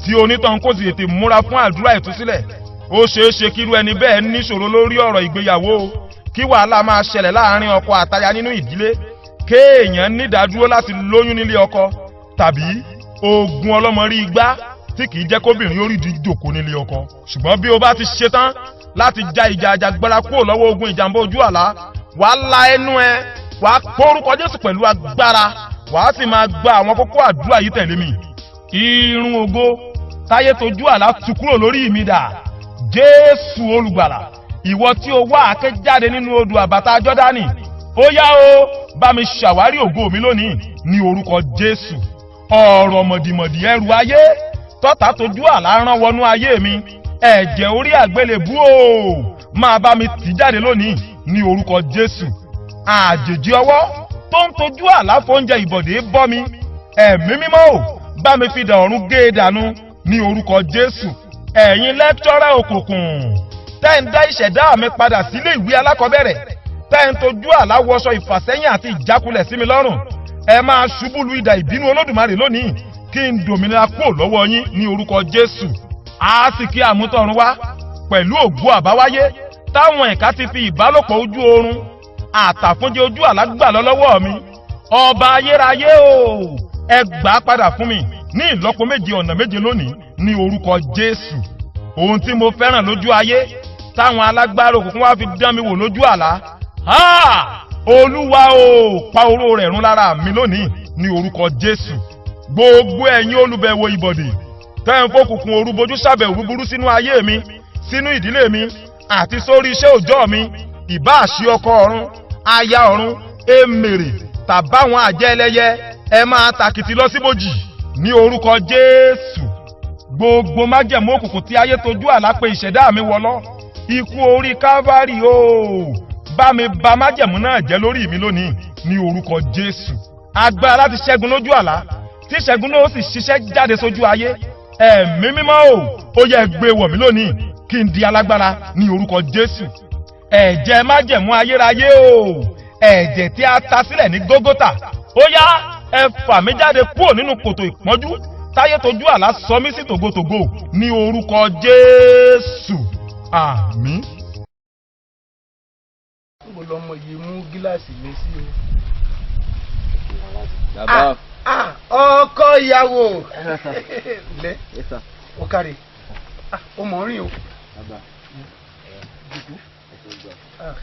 tí onítàn kò sì tètè múra fún àdúrà ìtúsílẹ̀, ó ṣeé ṣe kírú ẹni bẹ́ẹ̀ níṣòro lórí ọ̀rọ̀ ìgbéyàwó, kí wàhálà máa ṣẹlẹ̀ láàrin ọkọ àtaya nínú ìdílé, kéèyàn nídàádúró láti lóyún nílé ọkọ, tàbí ogun ọlọ́mọ rí igbá tí kìí jẹ́ kóbìnrin ó rídìí jòkó nílé ọkọ. Ṣùgbọ́n bí o bá ti ṣetán láti ja ìjà àjàgbára kúrò lọ́wọ́ ogun ìjàmbá ojú àlá, wàá la ẹnu ẹ, wàá pórúkọ Jésù pẹ̀lú agbára, wàá sì máa gba àwọn kókó àdúrà yìí tẹ̀lé mi. Irun ògo táyé tójú àlá tu kúrò lórí mi dà? Jésù Olùgbàlà, ìwọ tí o wá àáké jáde nínú odò àbàtà Jọ́dánì, ó yá o, bá mi ṣàwárí ògo mi lónìí ní orúkọ Jésù. Ọ̀rọ̀ mọ̀dìmọ̀dì ẹrù ayé tọ́ta tójú àlá rán wọnú ayé mi, ẹ̀jẹ̀ orí àgbélébú o, máa bá mi tì jáde lónìí ní orúkọ Jésù. Àjèjì ọwọ́ tó ń tójú àlá fóúnjẹ ìbọ̀dé bọ́ mi, Ẹ̀mí Mímọ́ o, bá mi fi dà ọ̀run gé e dànù ní orúkọ Jésù. Ẹ̀yin lecturer òkùnkùn tẹ́ ń dá ìṣẹ̀dá mi padà sílé ìwé alákọ̀ọ́bẹ̀rẹ̀, tẹ́ ń tójú àlá wọṣọ ìfàsẹ́yìn àti ìjákulẹ̀ sí mi lọ́rùn, ẹ máa ṣubú lu idà ìbínú Olódùmarè lónìí kí n dòmìnira kúrò lọ́wọ́ yín ní orúkọ Jésù. Á sì kí àmútọ̀run wá pẹ̀lú ògo àbáwáyé táwọn ẹ̀ka ti fi ìbálòpọ̀ ojú oorun àtàfúnjẹ ojú àlá gbà lọ lọ́wọ́ mi, ọba ayérayé o, ẹ gbà á padà fún mi ní ìlọ́po méje ọ̀nà méje lónìí ní orúkọ Jésù. Ohun tí mo fẹ́ràn lójú ayé táwọn alágbára òkùnkùn wá fi dán mi wò lójú àlá, ha! Olúwa o, pa oró rẹ̀ run lára mi lónìí ní orúkọ Jésù. Gbogbo ẹ̀yin olùbẹ̀wò ìbọ̀dì tẹ́ ń fòkùnkùn òru bojú ṣàbẹ̀wò búburú sínú ayé mi, sínú ìdílé mi àti sórí iṣẹ́ òòjọ́ mi, ìbáàṣí ọkọ ọ̀run, aya ọ̀run, èmèrè tàbáwọn àjẹ́ ẹlẹ́yẹ, ẹ máa tàkìtì lọ síbòjì ní orúkọ Jésù. Gbogbo májẹ̀mú òkùnkùn tí ayé tojú àlá pé ìṣẹ̀dá mi wọlọ́, ikú orí Kávárì o, bá mi ba májẹ̀mú náà jẹ́ lórí mi lónìí ní orúkọ Jésù. Agbára láti ṣẹ́gun lójú àlá tí ṣẹ́gun náà ó sì ṣiṣẹ́ jáde sójú ayé, Ẹ̀mí Mímọ́ o, ó yẹ gbé wọ̀ mí lónìí kí n di alágbára ní orúkọ Jésù. Ẹ̀jẹ̀ májẹ̀mú ayérayé o, ẹ̀jẹ̀ tí a ta sílẹ̀ ní Gógótà, ó yá, ẹ fà mí jáde kúrò nínú kòtò ìpọ́njú táyé tójú àlá sọ mí sí tògótògó ní orúkọ Jésù. Àmín. Níbo lọmọ yìí mú gíláàsì mi sí o? Bàbá. Ah, ọkọ ìyàwó lẹ. Yes, sir. Ó kárí. Ah, ó mọ̀ ń rìn o. Bàbá. Ah.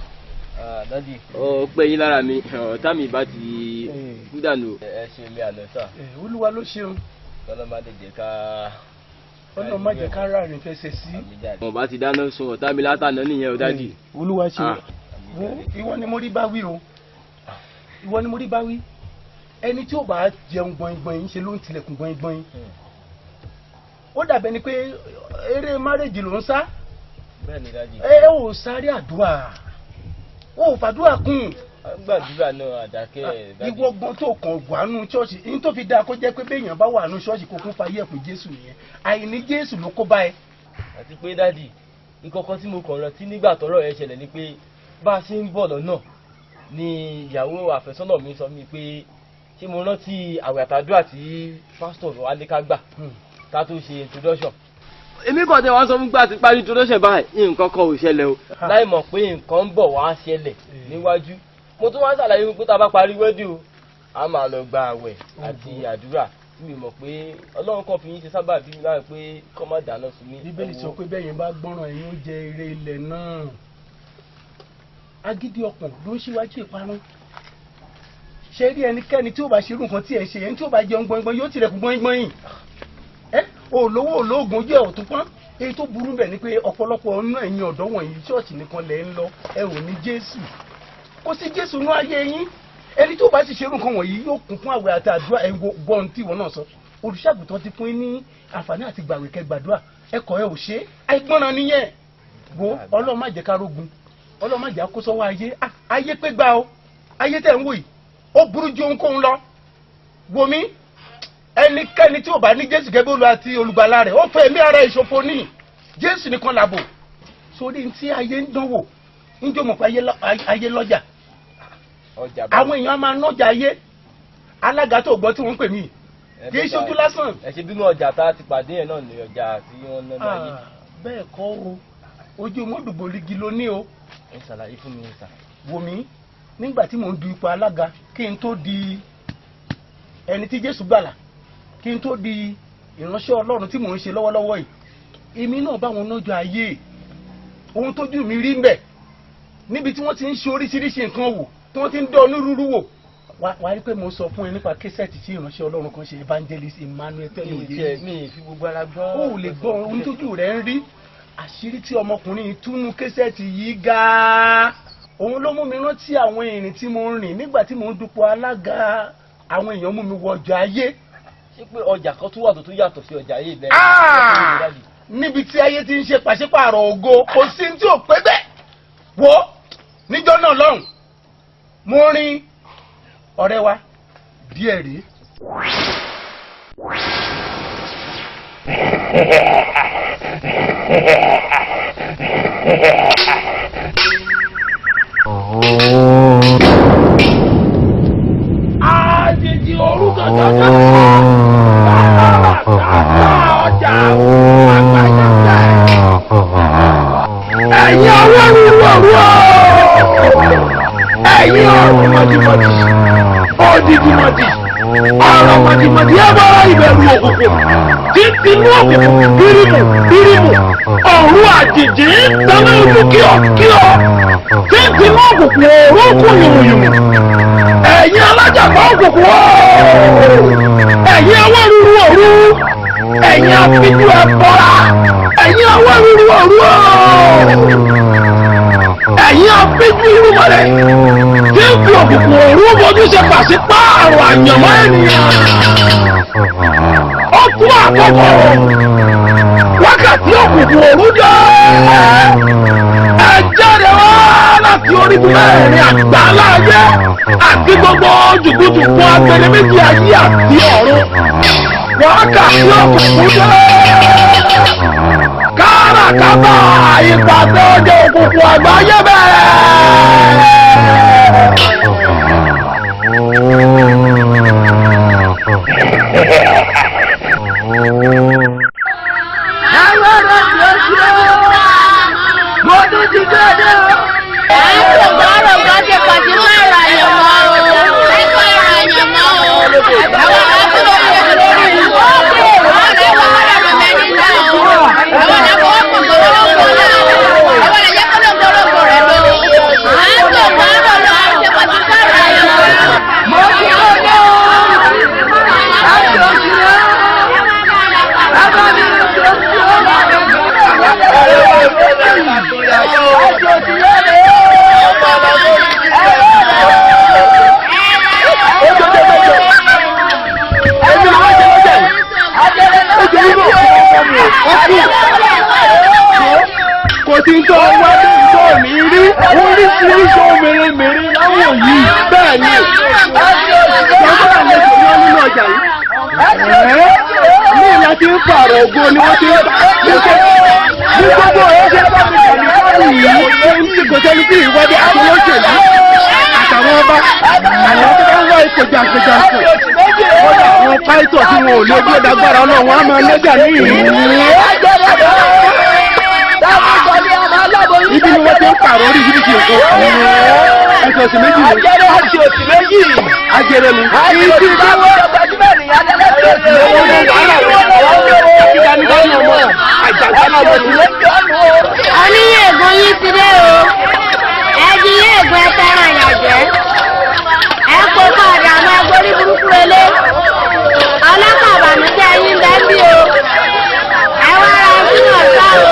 Ah, daddy. Ó pẹ́ yín lára mi, ọ̀tá mi bá ti kú dànù. Ẹ ṣe mi àná sà. Olúwa ló ṣeun. Kọ́lọ́ má lè jẹ́ ká. Ọlọ́run má jẹ́ ká ráàrin fẹsẹ̀ sí. Wọ́n bá ti dáná sun ọ̀tá mi látàná nìyẹn o, daddy. Olúwa ṣeun. Ah. Ìwọ ni mo rí bá wí o, ìwọ ni mo rí bá wí. Ẹni tí ó bá jẹun gbọ̀ngbọ̀n ṣe ló ń tilẹ̀kùn gbọ̀ngbọ̀n. Ó dàbẹ̀ ni pé eré marriage ló ń sá. Bẹ́ẹ̀ni, daddy. Ẹ ò sáré àdúrà, ó fàdúrà kún. Gbàdúrà náà àdákẹ́, daddy. Ìwọ gan tó kàn wà nù ṣọ́ọ̀ṣì ní tó fi dáa kó jẹ́ pé béèyàn bá wà nù ṣọ́ọ̀ṣì kó kún fayé ẹ̀kún Jésù nìyẹn. Àìní Jésù ló kó bá ẹ. Àti pé daddy, ìkọ̀kọ̀ tí mo kàn rántí nígbà tọ́rọ̀ yẹn ṣẹlẹ̀ ni pé bá a ṣe ń bọ̀ lọ́nà ni ìyàwó àfẹ́sọ́nà mi sọ mí pé ṣé mo rántí àwẹ̀ àtàdúrà tí pásítọ̀ wa ní ká gbà ká tó ṣe introduction. Èmi kàn tẹ wá sọ fún gbà tí parí introduction báyìí, nǹkan kan ò ṣẹlẹ̀ o, láì mọ̀ pé nǹkan ń bọ̀ wá ṣẹlẹ̀ níwájú. Mo tún wá ṣàlàyé pé tá a bá parí wedding o, a máa lọ gba àwẹ̀ àti àdúrà, tí mi mọ̀ pé Ọlọ́run kan fi yín ṣe sábàbí láì pé kọ́ má dáná sun mí. Bíbélì sọ pé bẹ́yẹn bá gbọ́ràn, ẹ̀yin ó jẹ èrè ilẹ̀ náà. Agídí ọkàn ló ń ṣíwájú ìparun. Ṣe rí ẹnikẹ́ni tí ó bá ṣerú nǹkan tí ẹ̀ ń ṣe yẹn, tí ó bá jẹun gbọ̀ngbọ̀n yóò tilẹ̀kùn gbọ̀ngbọ̀n yìí. Ẹ olówó olóògùn ojú ẹ̀ ò tún pọ́n. Èyí tó burú bẹ̀ ni pé ọ̀pọ̀lọpọ̀ ọ̀nà ẹ̀yin ọ̀dọ́ wọ̀nyí, ṣọ́ọ̀ṣì nìkan lẹ̀ ń lọ, ẹ ò ní Jésù. Kò sí Jésù nú ayé yín. Ẹni tó bá sì ṣerú nǹkan wọ̀nyí yóò kún fún àwẹ̀ àti àdúrà. Ẹ gbọ́ ohun tí ìwọ náà sọ. Olùṣàgùtàn ti fún yín ní àǹfààní àti gbàwé kẹ́ gbàdúrà, ẹkọ ẹ ò ṣe é. Àìgbọràn nìyẹn. Wo, Ọlọ́run má jẹ́ ká rógun, Ọlọ́run má jẹ́ kó sọ́wọ́ ayé. Ah, ayé pé gbà o. Ayé tẹ̀ ń wò yìí, ó burú ju ohunkóhun lọ. Wò mí, ẹnikẹ́ni tí ò bá ní Jésù gẹ́gẹ́ bí Olúwa àti olùgbàlà rẹ̀, ó fẹ́ ẹ̀mí ara ìṣòfò ní. Jésù nìkan làbò sórí tí ayé ń dánwò. Ń jọ mọ̀ pé ayé lọ́jà. Ọjà báwo? Àwọn èèyàn máa nọ́jà ayé. Alága tó gbọ́ tí wọ́n ń pè mí kì í ṣojú lásán. Ẹ ṣe bínú, ọjà tá a ti pàdé yẹn náà ní ọjà tí wọ́n ná láyé. Ah, bẹ́ẹ̀ kọ́ o, ojú mọ́dùgbòligi ló ní o. Ẹ ṣàlàyé fún mi, sà. Wò mí, nígbà tí mò ń du ipò alága, kí n tó di ẹni tí Jésù gbàlà, kí n tó di ìránṣẹ́ Ọlọ́run tí mò ń ṣe lọ́wọ́lọ́wọ́ yìí, èmi náà bá wọn nájọ ayé. Ohun tójú mi rí ń bẹ̀ níbi tí wọ́n ti ń ṣe oríṣiríṣi nǹkan wò, tí wọ́n ti ń dán onírúurú wò, wá rí pé mo sọ fún ẹ nípa késẹ̀tì tí ìránṣẹ́ Ọlọ́run kan ṣe, Evangelist Emmanuel Fẹ́mi Mi Òye. mi fi gbogbo ara gbọ́. Ó lè gbọ́ ohun tójú rẹ̀ ń rí. Àṣírí tí ọmọkùnrin yìí túnú késẹ̀tì yìí ga, òun ló mú mi rántí àwọn ìrìn tí mo ń rìn nígbà tí mo ń dupò alága. Àwọn èèyàn mú mi wọ ọjà ayé. Ṣé pé ọjà kan tún wà tó tún yàtọ̀ sí ọjà ayé lẹ́yìn? Ah! Níbi tí ayé ti ń ṣe pàṣípààrọ̀ ògo, kò sí tí ò pé bẹ́ẹ̀. Wo níjọ́ náà lọ́hùn, mo rin ọ̀rẹ́ wa díẹ̀ rí. Àjèjì orúkọ jọjọ ọjà àgbáyé. Ẹ̀yin ọwọ́ rúwọ́rúwọ́, ẹ̀yin ọ̀rùn mọ̀dìmọ̀dì, òdìdìmọ̀dì, ọ̀rọ̀ mọ̀dìmọ̀dì, ẹ bá ìbẹ̀rù òkùnkùn títí inú òkùnkùn bírímù bírímù, ọ̀run àjèjì ń tanná ojú kíọ̀ kíọ̀, títí inú òkùnkùn òórùn kún yùmùyùmù. Ẹ̀yin alájàpá òkùnkùn ooo, ẹ̀yin ọwọ́ rúru òru, ẹ̀yin afíjú ẹ̀bọra, ẹ̀yin ọwọ́ rúru òru ooo, ẹ̀yin afíjú irúmọlẹ̀ tí ń fi òkùnkùn òru bojú ṣe pàṣípààrọ̀ àyànmọ́ ènìyàn. Ó tún àkókò wákàtí òkùnkùn òru dé. Ẹ jáde wá láti orígun mẹ́rin àgbáńlá ayé àti gbogbo jùkújùkú agbede méjì ayé àti ọ̀run. Wákàtí òkùnkùn dé. Káràkátà ìpàdé ọjọ́ òkùnkùn àgbáyé bẹ̀rẹ̀. Mo tún ti gbé dé o. Ọ̀rọ̀ ṣe pàṣípààrọ̀ àyànmọ́ o. Pàṣípààrọ̀ àyànmọ́ o. Àwọn àkọsílẹ̀ lórí ìlú. Àwọn ọ̀rẹ́ mẹ́rin náà o. Àwọn àkọwọ́pọ̀ gbọ́dọ̀gbọ́ náà. Àwọn ẹ̀yẹ kọ́lọ́gbọ́lọ́gbọ̀ rẹ̀ lọ. À ń sọ pààrọ̀ lọ, à ń ṣe pàṣípààrọ̀ àyànmọ́. Mo ti gbé dé o. Láti oṣù rẹ̀. Bàbá mi ló ti oṣù rẹ̀. Láti oṣù rẹ̀. Èmi ló wá jẹ lọ́jà yìí. Ó jẹ ibò. Ó kú. Kò sí tó wá dé tó mi rí oríṣiríṣi ohun mèremère láwọn yìí. Bẹ́ẹ̀ ni. Bàbá àlejò ni wọ́n nínú ọjà yìí. Ní ìlà tí ń pààrọ̀ ògo ni wọ́n ti ń ní gbogbo ẹ̀ ṣe bá mi kàmí káàdì yìí. Ohun tí kò sẹ́ni tí ìwádìí àti olóṣèlú àtàwọn ọba àwọn tó bá ń wá ipò jàǹkànjàǹkàn. Kódà àwọn pásítọ̀ tí wọn ò lè dúró dágbára Ọlọ́run á máa lẹ́jà ní ìlú. Ibi ni wọ́n ti ń pààrọ̀ oríṣiríṣi nǹkan. Ẹsẹ̀ òsì méjì ni. Ajẹ́rẹ́ àti òsì méjì. Ajẹ́rẹ́ mi. Àti òsì báwo gbajúmọ̀ nìyá lẹ́lẹ́sì òsì méjì. Oníyè ègún yín ti dé o. Ẹbí yé ègún, ẹ fẹ́ràn ìyàjẹ́, ẹ kó padà máa gborí burúkú relé. Ọlọ́kàn àbànújẹ́ yín bẹ́ẹ̀ bí o. Ẹ wá ra sínú ọ̀sá o.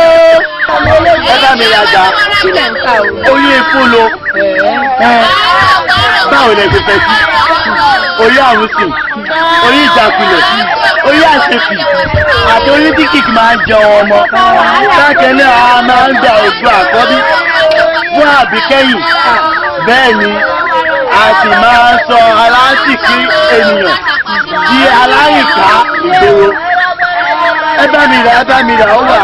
Ẹ bá mi rajà. Sílẹ̀ ń ta o. Oyún ìfúnlo. Báwo lẹ ṣe fẹ́ sí? Oyún àrùn sùn, oyún ìjákulẹ̀, oyún àṣepì àti oyún tí kìkì máa ń jẹun ọmọ. Bákan náà, a máa ń gba ògùn àkọ́bí fún àbíkẹ́yìn. Bẹ́ẹ̀ ni. A sì máa ń sọ aláǹsìkí ènìyàn di alárìnká ìgboro. Ẹ bá mi rà, ẹ bá mi rà, ó wà.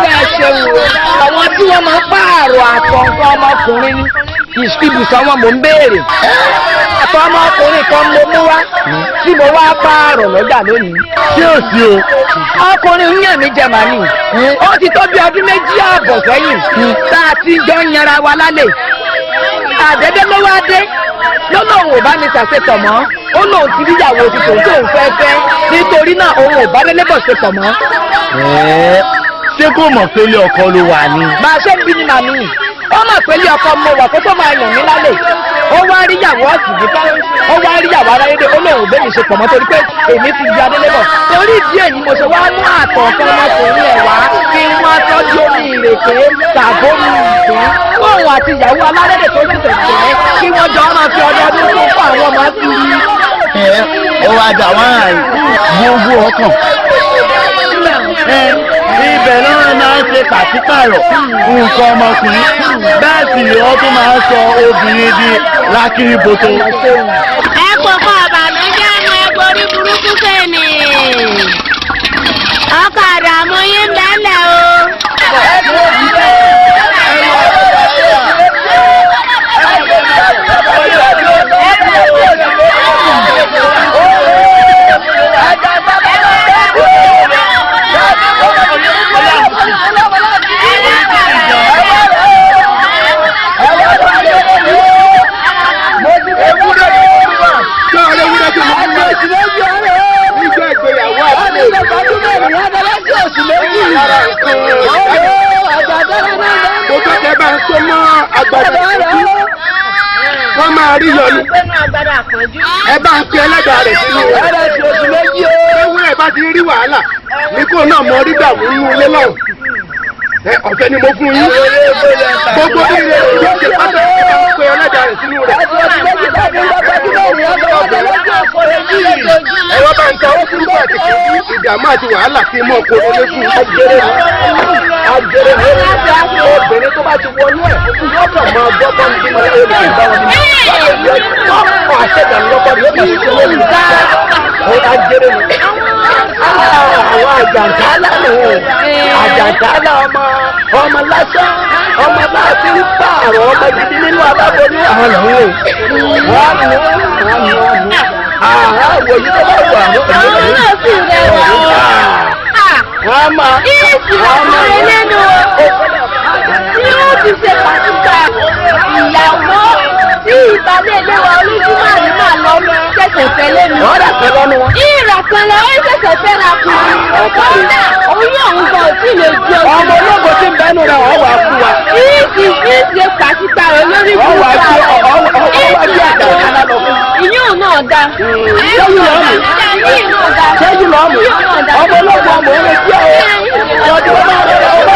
Àwọn tí wọ́n máa ń pààrọ̀ àtọ̀ nǹkan ọmọkùnrin ní ibùsọ̀ wọn mò ń béèrè. Àtọ̀ ọmọkùnrin kan mo mú wá tí mo wá pààrọ̀ lọ́jà lónìí. Ṣé ò sí o? Ọkùnrin ń yàn mí jẹ màní. Ó ti tó bí ọdún 2.5 sẹ́yìn tá a ti jọ ń yanra wa lálẹ́. Àdédé ló wá dé ló lóun ò bá mi ṣàṣepọ̀ mọ́, ó lóun ti ríyàwó ti tòun tóun fẹ́ fẹ́, nítorí náà òun ò bá délé bọ̀ ṣe pọ̀ mọ́. Ẹ̀ẹ́, ṣé kò mọ̀ pé ilé ọkọ ló wà ní? Bá a ṣe ń bí ni màmí, ó mọ̀ pé ilé ọkọ mo wà kó tó máa yàn mí lálẹ́. Ó wá rí yàwó ọ̀sìn ó wá rí yàwó aráyédè, ó lóun ò bẹ́ẹ̀ mi ṣe pọ̀ mọ́ torí pé èmi ti di adélébọ̀. Torí ìdí èyí mo ṣe wá mú àtọ̀ọ̀kan ọmọkùnrin ẹ̀ wá kí wọ́n tọ́jú omi ìrèké tàbómi ìgbín fóun àti ìyàwó alárédè tó ṣẹ̀ṣẹ̀ fẹ́ kí wọ́n jọ máa fi ọdọọdún tó fún àwọn ọmọ kiri. Ẹ ó wá dà wọ́n àrùn gbogbo ọkàn. Ẹ ibẹ̀ náà máa ń ṣe pàṣípàrọ̀ nǹkan ọmọkùnrin, bẹ́ẹ̀ sì ni wọ́n tún máa ń sọ obìnrin di lákìrìbòtò. Ẹ kò kọ́ ọ̀bànújẹ́ nu ẹgbẹ́ orí burúkú sẹ́ni. Ọkọ̀ àdàmú yín bẹ́lẹ̀ o. Mo fẹ́ kẹ́ bá ń so mọ́ agbada ìtọ́jú. Wọ́n máa rí yọnu. Ẹ bá ń pe ẹlẹ́dàá rẹ̀ sínú rẹ̀. Ewúrẹ́ bá ti rí wàhálà ní kó náà mọ rí dààmú nínú ilé lọ́hùn. Ẹ ọ̀fẹ́ ni mo fún yín. Gbogbo ire yóò ṣe pátá ẹ bá ń pe ẹlẹ́dàá rẹ̀ sínú rẹ̀. Ẹ wá bá ń ta ó kúrú àti kìí ìdààmú àti wàhálà kí n mọ̀ kó lé fún Ajere ni, ajere ni, obìnrin tó bá ti wọnú ẹ̀ yóò kàn máa gbọ́ bọ́ ní bímọ lórí ìgbà wọn ni wọ́n kọ́ àṣẹjà lọ́kọ́ ni ó kàn sí lórí ìgbà ó ajere ni. Àwọn àjàntálá nù, àjàntálá ọmọ ọmọ lásán, ọmọ bá a ti ń pààrọ̀ ọmọ gidi nínú aláboyún àwọn lòun ò. Wọ́n á mú wọ́n mú wọ́n mú. Àwọn yìí tó bá wà ní Àwọn náà sì rẹwà o. Wọ́n máa. Ìsì ọkùnrin nínú tí ó ti ṣe pàṣípà ìyàwó tí ìbálẹ̀ ilé wa olújúmọ̀ ní màá lọ ṣẹ̀ṣẹ̀ fẹ́ lẹ́nu. Wọ́n rà pẹ́ lọ́nu wọn. Ìrà kan lọ ó ṣẹ̀ṣẹ̀ fẹ́ ra kù. Kódà oyún òun gan ò tí ì lè ju ọdún. Ọmọ ológo tí ń bẹ́nu rẹ̀ wọ́n wà fún wa. Ìsì ìsì pàṣípà rẹ̀ lórí Wọ́n wà burúkú sí àwọn. ọwọ́ wà sí àjàkálá lọ fún. Ìyún náà da. Sẹ́yìn lọ́mù. Ìyún náà da. Sẹ́yìn lọ́mù. Ọmọ ológo ọmọ orin tí ó. Ọdún ọmọ rẹ̀ ọmọ.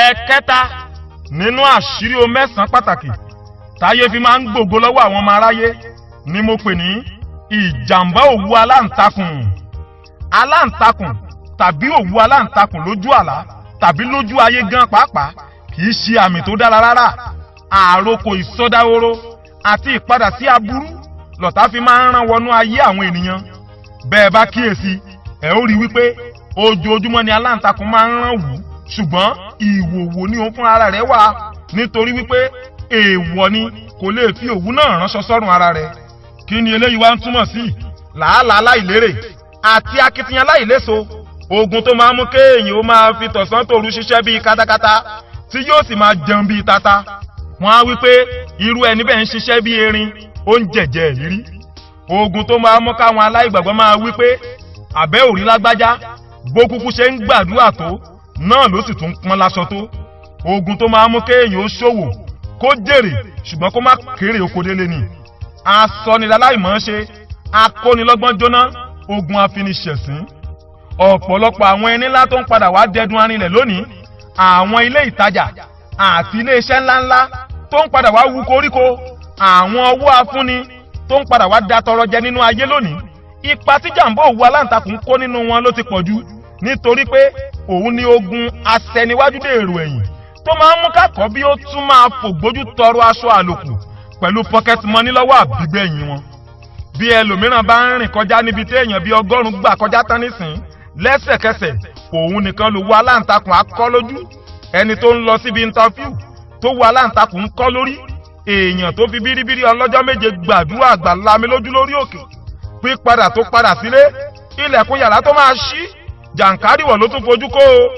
Ẹ̀ẹ̀kẹta nínú àṣírí o mẹ́sàn-án pàtàkì táyé fi máa ń gbògo lọ́wọ́ àwọn ọmọ aráyé ni mo pè ní ìjàmbá òwú aláǹtakùn. Aláǹtakùn tàbí òwú aláǹtakùn lójú àlá tàbí lójú ayé gan pàápàá kì í ṣe àmì tó dára rárá. Àròkò ìsọdáhóró àti ìpadà sí aburú lọ̀tá fi máa ń rán wọnú ayé àwọn ènìyàn. Bẹ́ẹ̀ bá kíyèsí, ẹ ó rí wípé ojoojúmọ́ ni aláǹtakùn máa ń rán wù ú, ṣùgbọ́n ìwòwò ni òun fúnra ara rẹ̀ wà, nítorí wípé èèwọ̀ ni kò lè fi òwú náà ránṣọ sọ́rùn ara rẹ̀. Kí ni eléyìí wá ń túmọ̀ sí? Làálàá láìlérè àti akitiyan láìléso, ogun tó máa ń mú kéèyàn ó máa fi tọ̀sán tòru ṣiṣẹ́ bíi katakata tí yóò sì máa jẹun bíi tata. Wọ́n á wí pé irú ẹni bẹ́ẹ̀ ń ṣiṣẹ́ bíi erin, ó ń jẹ̀jẹ̀ ìrírí. Ogun tó máa ń mú káwọn aláìgbàgbọ́ máa wí pé àbẹ́ òrí lágbájá, bó kúkú ṣe ń gbàdúrà tó náà ló sì tún pọ́n láṣọ tó. Ogun tó máa ń mú kéèyàn ó ṣòwò kó jèrè ṣùgbọ́n kó má kéré oko délé ni. Asọniláláìmọ̀ ṣe, akónilọ́gbọ́n jóná. Ogun afiniṣẹ̀sín. Ọ̀pọ̀lọpọ̀ àwọn ẹni ńlá tó ń padà wá dẹdun arinlẹ̀ lónìí, àwọn ilé ìtajà àti ilé iṣẹ́ ńláńlá tó ń padà wá wu koríko, àwọn ọwọ́ afúnni tó ń padà wá da tọrọ jẹ nínú ayé lónìí, ipa tí jàǹbá òwú aláǹtakùn kó nínú wọn ló ti pọ̀ jù, nítorí pé òun ni ogun asẹniwájú dèrò ẹ̀yìn tó máa ń mú kákọ́ bí ó tún máa fògbójú tọrọ aṣọ àlòkù pẹ̀lú pocket money lọ́wọ́ àbígbẹ̀yìn wọn. Bí ẹlòmíràn bá ń rìn kọjá níbi tí èèyàn bíi 100 gbà kọjá tán nísìn, lẹ́sẹ̀kẹsẹ̀ òun nìkan ló wọ aláǹtakùn akọ́ lójú. Ẹni tó ń lọ síbi interview tó wọ aláǹtakùn ń kọ́ lórí, èèyàn tó fi bíríbírí ọlọ́jọ́ 7 gbàdúrà àgbà lami lójú lórí òkè, pípadà tó padà sílé, ilẹ̀kùn yàrá tó máa ṣí, jàǹkárìwọ̀ ló tún fojú kó o.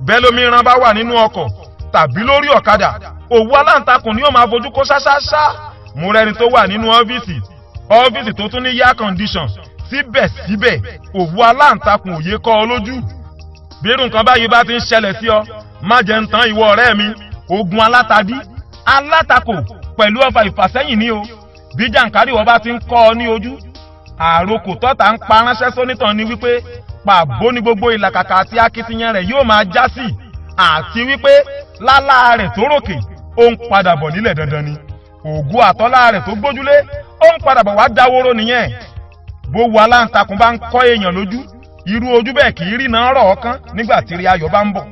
Bẹ́ẹ̀ lómìíràn bá wà nínú ọkọ̀ tàbí lórí ọ̀kadà, òwú aláǹtakùn ni ó máa fojú kó ṣáṣáṣá. Mo rẹni tó wà nínú ọ́fíìsì tó tún ní air condition, síbẹ̀síbẹ̀ òwú aláǹtakùn òye kọ́ ọ lójú. Bí irú nǹkan báyìí bá ti ń ṣẹlẹ̀ sí ọ, má jẹ́ ń tán ìwọ ọ̀rẹ́ mi, ogun alátadí alátakò pẹ̀lú ọfà ìfàsẹ́yìn ni o. Bí jàǹkárìwọ̀ bá ti ń kọ́ ọ ní ojú, àròkò tọ́ta ń pa ránṣẹ́ sónítàn ni wípé pàbó ní gbogbo ìlàkàkà àti akitiyan rẹ̀ yóò máa já sí, àti wípé lálá rẹ̀ tó ròkè ó ń padà bọ̀ nílẹ̀ dandan ni. Ògùn àtọ́lá rẹ̀ tó gbójúlé ó ń padà bọ̀ wá dáwóró nìyẹn. Bó wo aláǹtakùn bá ń kọ́ èèyàn lójú, irú ojú bẹ́ẹ̀ kì í rí náà rọ̀ ọ̀kan nígbà tí rí ayọ̀ bá ń bọ̀.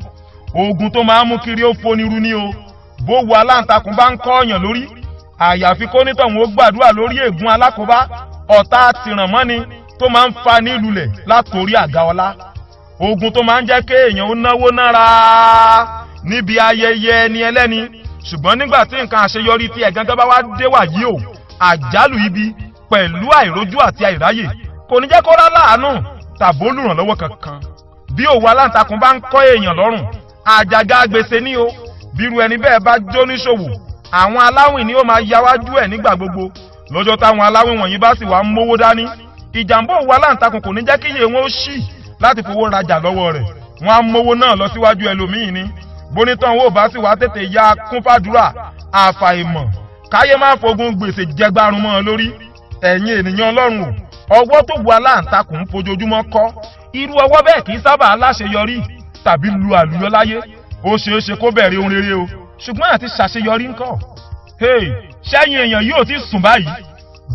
Ogun tó máa ń mú kiri ó foniru ní o. Bó wo aláǹtakùn bá ń kọ́ èèyàn lórí, àyàfi kó nítọ̀hún ó gbàdúrà lórí ègún alákòóbá ọ̀tá tìrànmọ́ni tó máa ń fa ní lulẹ̀ látòrí àga ọlá. Ogun tó máa ń jẹ́ kéèyàn ó náwó nára níbi ayẹyẹ ẹni ẹlẹ́ni, ṣùgbọ́n nígbà tí nǹkan àṣeyọrí tí ẹ̀gán bá wá dé wà yìí o, àjálù ibi pẹ̀lú àìrójú àti àìráyè kò ní jẹ́ kó rá láàánú tàbó olùrànlọ́wọ́ kankan. Bí òwú aláǹtakùn bá ń kọ́ èèyàn lọ́rùn, àjàgà gbèsè ní o. Bírú ẹni bẹ́ẹ̀ bá jó níṣòwò, àwọn aláwìn ni ó máa yáwájú ẹ̀ nígbà gbogbo. Lọ́jọ́ táwọn aláwìn wọ̀nyí bá sì wá ń mówó dání, ìjàmbá òwú aláǹtakùn kò ní jẹ́ kí iye wọn ó ṣì láti fowó rajà lọ́wọ́ rẹ̀. Wọ́n á mówó náà lọ síwájú ẹlòmíì ni. Bonítàn wo bá sì wá tètè ya kún fàdúrà, àfàìmọ̀ káyé má fogun gbèsè jẹgbárun mọ́ ọ lórí. Ẹ̀yin ènìyàn Ọlọ́run o, ọwọ́ tó wu aláǹtakùn ń fojoojúmọ́ kọ́, irú ọwọ́ bẹ́ẹ̀ kì í sábà láṣeyọrí tàbí lu àlùyọ láyé. Ó ṣeé ṣe kó bẹ̀rẹ̀ ohun rere o, ṣùgbọ́n àti ṣàṣeyọrí ńkọ́? Hey, ṣẹ́yìn èèyàn yóò ti sùn báyìí?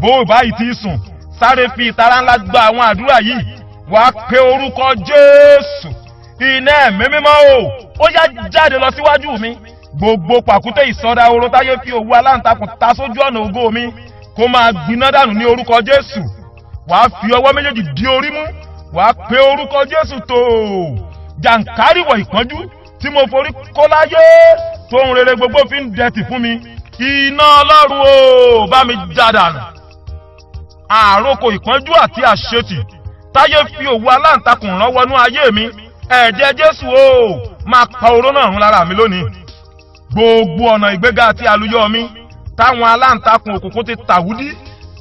Bó báyìí ti sùn, sáré fi ìtara ńlá gba àwọn àdúrà yìí. Wàá pe orúkọ Jésù, iná ẹ̀mí mímọ́ o, ó yá jáde lọ síwájú mi. Gbogbo pàkúté ìsọdá oró táyé fi òwú aláǹtakùn ta sójú ọ̀nà ògo mi, kó máa gbiná dànù ní orúkọ Jésù. Wàá fi ọwọ́ méjèèjì di orí mú, wàá pe orúkọ Jésù tó jàǹkárìwọ̀ ìpọ́njú tí mo forí kó láyé tóun rere gbogbo fi ń dẹ̀tì fún mi. Iná Ọlọ́run o, bá mi já dànù. Àròkò ìpọ́njú àti àṣetì táyé fi òwú aláǹtakùn rán wọnú ayé mi, ẹ̀jẹ̀ Jésù o máa pa oró náà run lára mi lónìí. Gbogbo ọ̀nà ìgbéga àti àlùyọ mi táwọn aláǹtakùn òkùnkùn ti tàwúdí,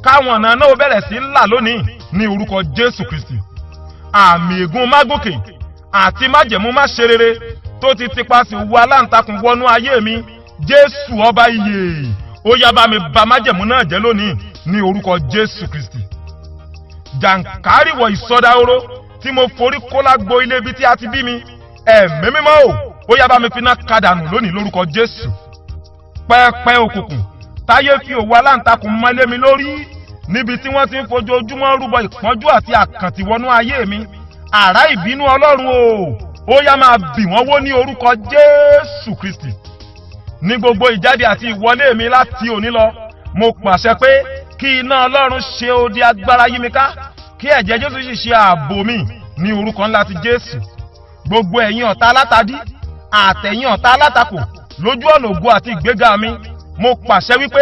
káwọn ọ̀nà náà bẹ̀rẹ̀ sí là lónìí ní orúkọ Jésù Kristi. Àmì ègún mágòkè àti májẹ̀mú má ṣe rere tó ti tipasẹ̀ òwú aláǹtakùn wọnú ayé mi, Jésù ọba ìyè ó yá bá mi bà májẹ̀mú náà jẹ́ lónìí ní orúkọ Jésù Kristi. Jàǹkárìwọ̀ ìsọdahoro tí mo forí kó lágbo ilé ibi tí a ti bí mi, ẹ̀mí mímọ́ o, ó yá bá mi finá kadànù lónìí lórúkọ Jésù. Pẹpẹ òkùnkùn táyé fi òwú aláǹtakùn mọ́lé mi lórí níbi tí wọ́n ti ń fojoojúmọ́ rúbọ ìpọ́njú àti àkàntì wọnú ayé mi, àrá ìbínú Ọlọ́run o, ó yá máa bì wọ́n wó ní orúkọ Jésù Kristi. Ní gbogbo ìjáde àti ìwọlé mi láti òní lọ, mo pàṣẹ pé kí iná Ọlọ́run ṣe odi agbára yí mi ká, kí ẹ̀jẹ̀ Jésù sì ṣe ààbò mi ní orúkọ ńlá ti Jésù. Gbogbo ẹ̀yin ọ̀tá alátadí àtẹ̀yin ọ̀tá alátakò lójú ọ̀nà ògo àti ìgbéga mi, mo pàṣẹ wípé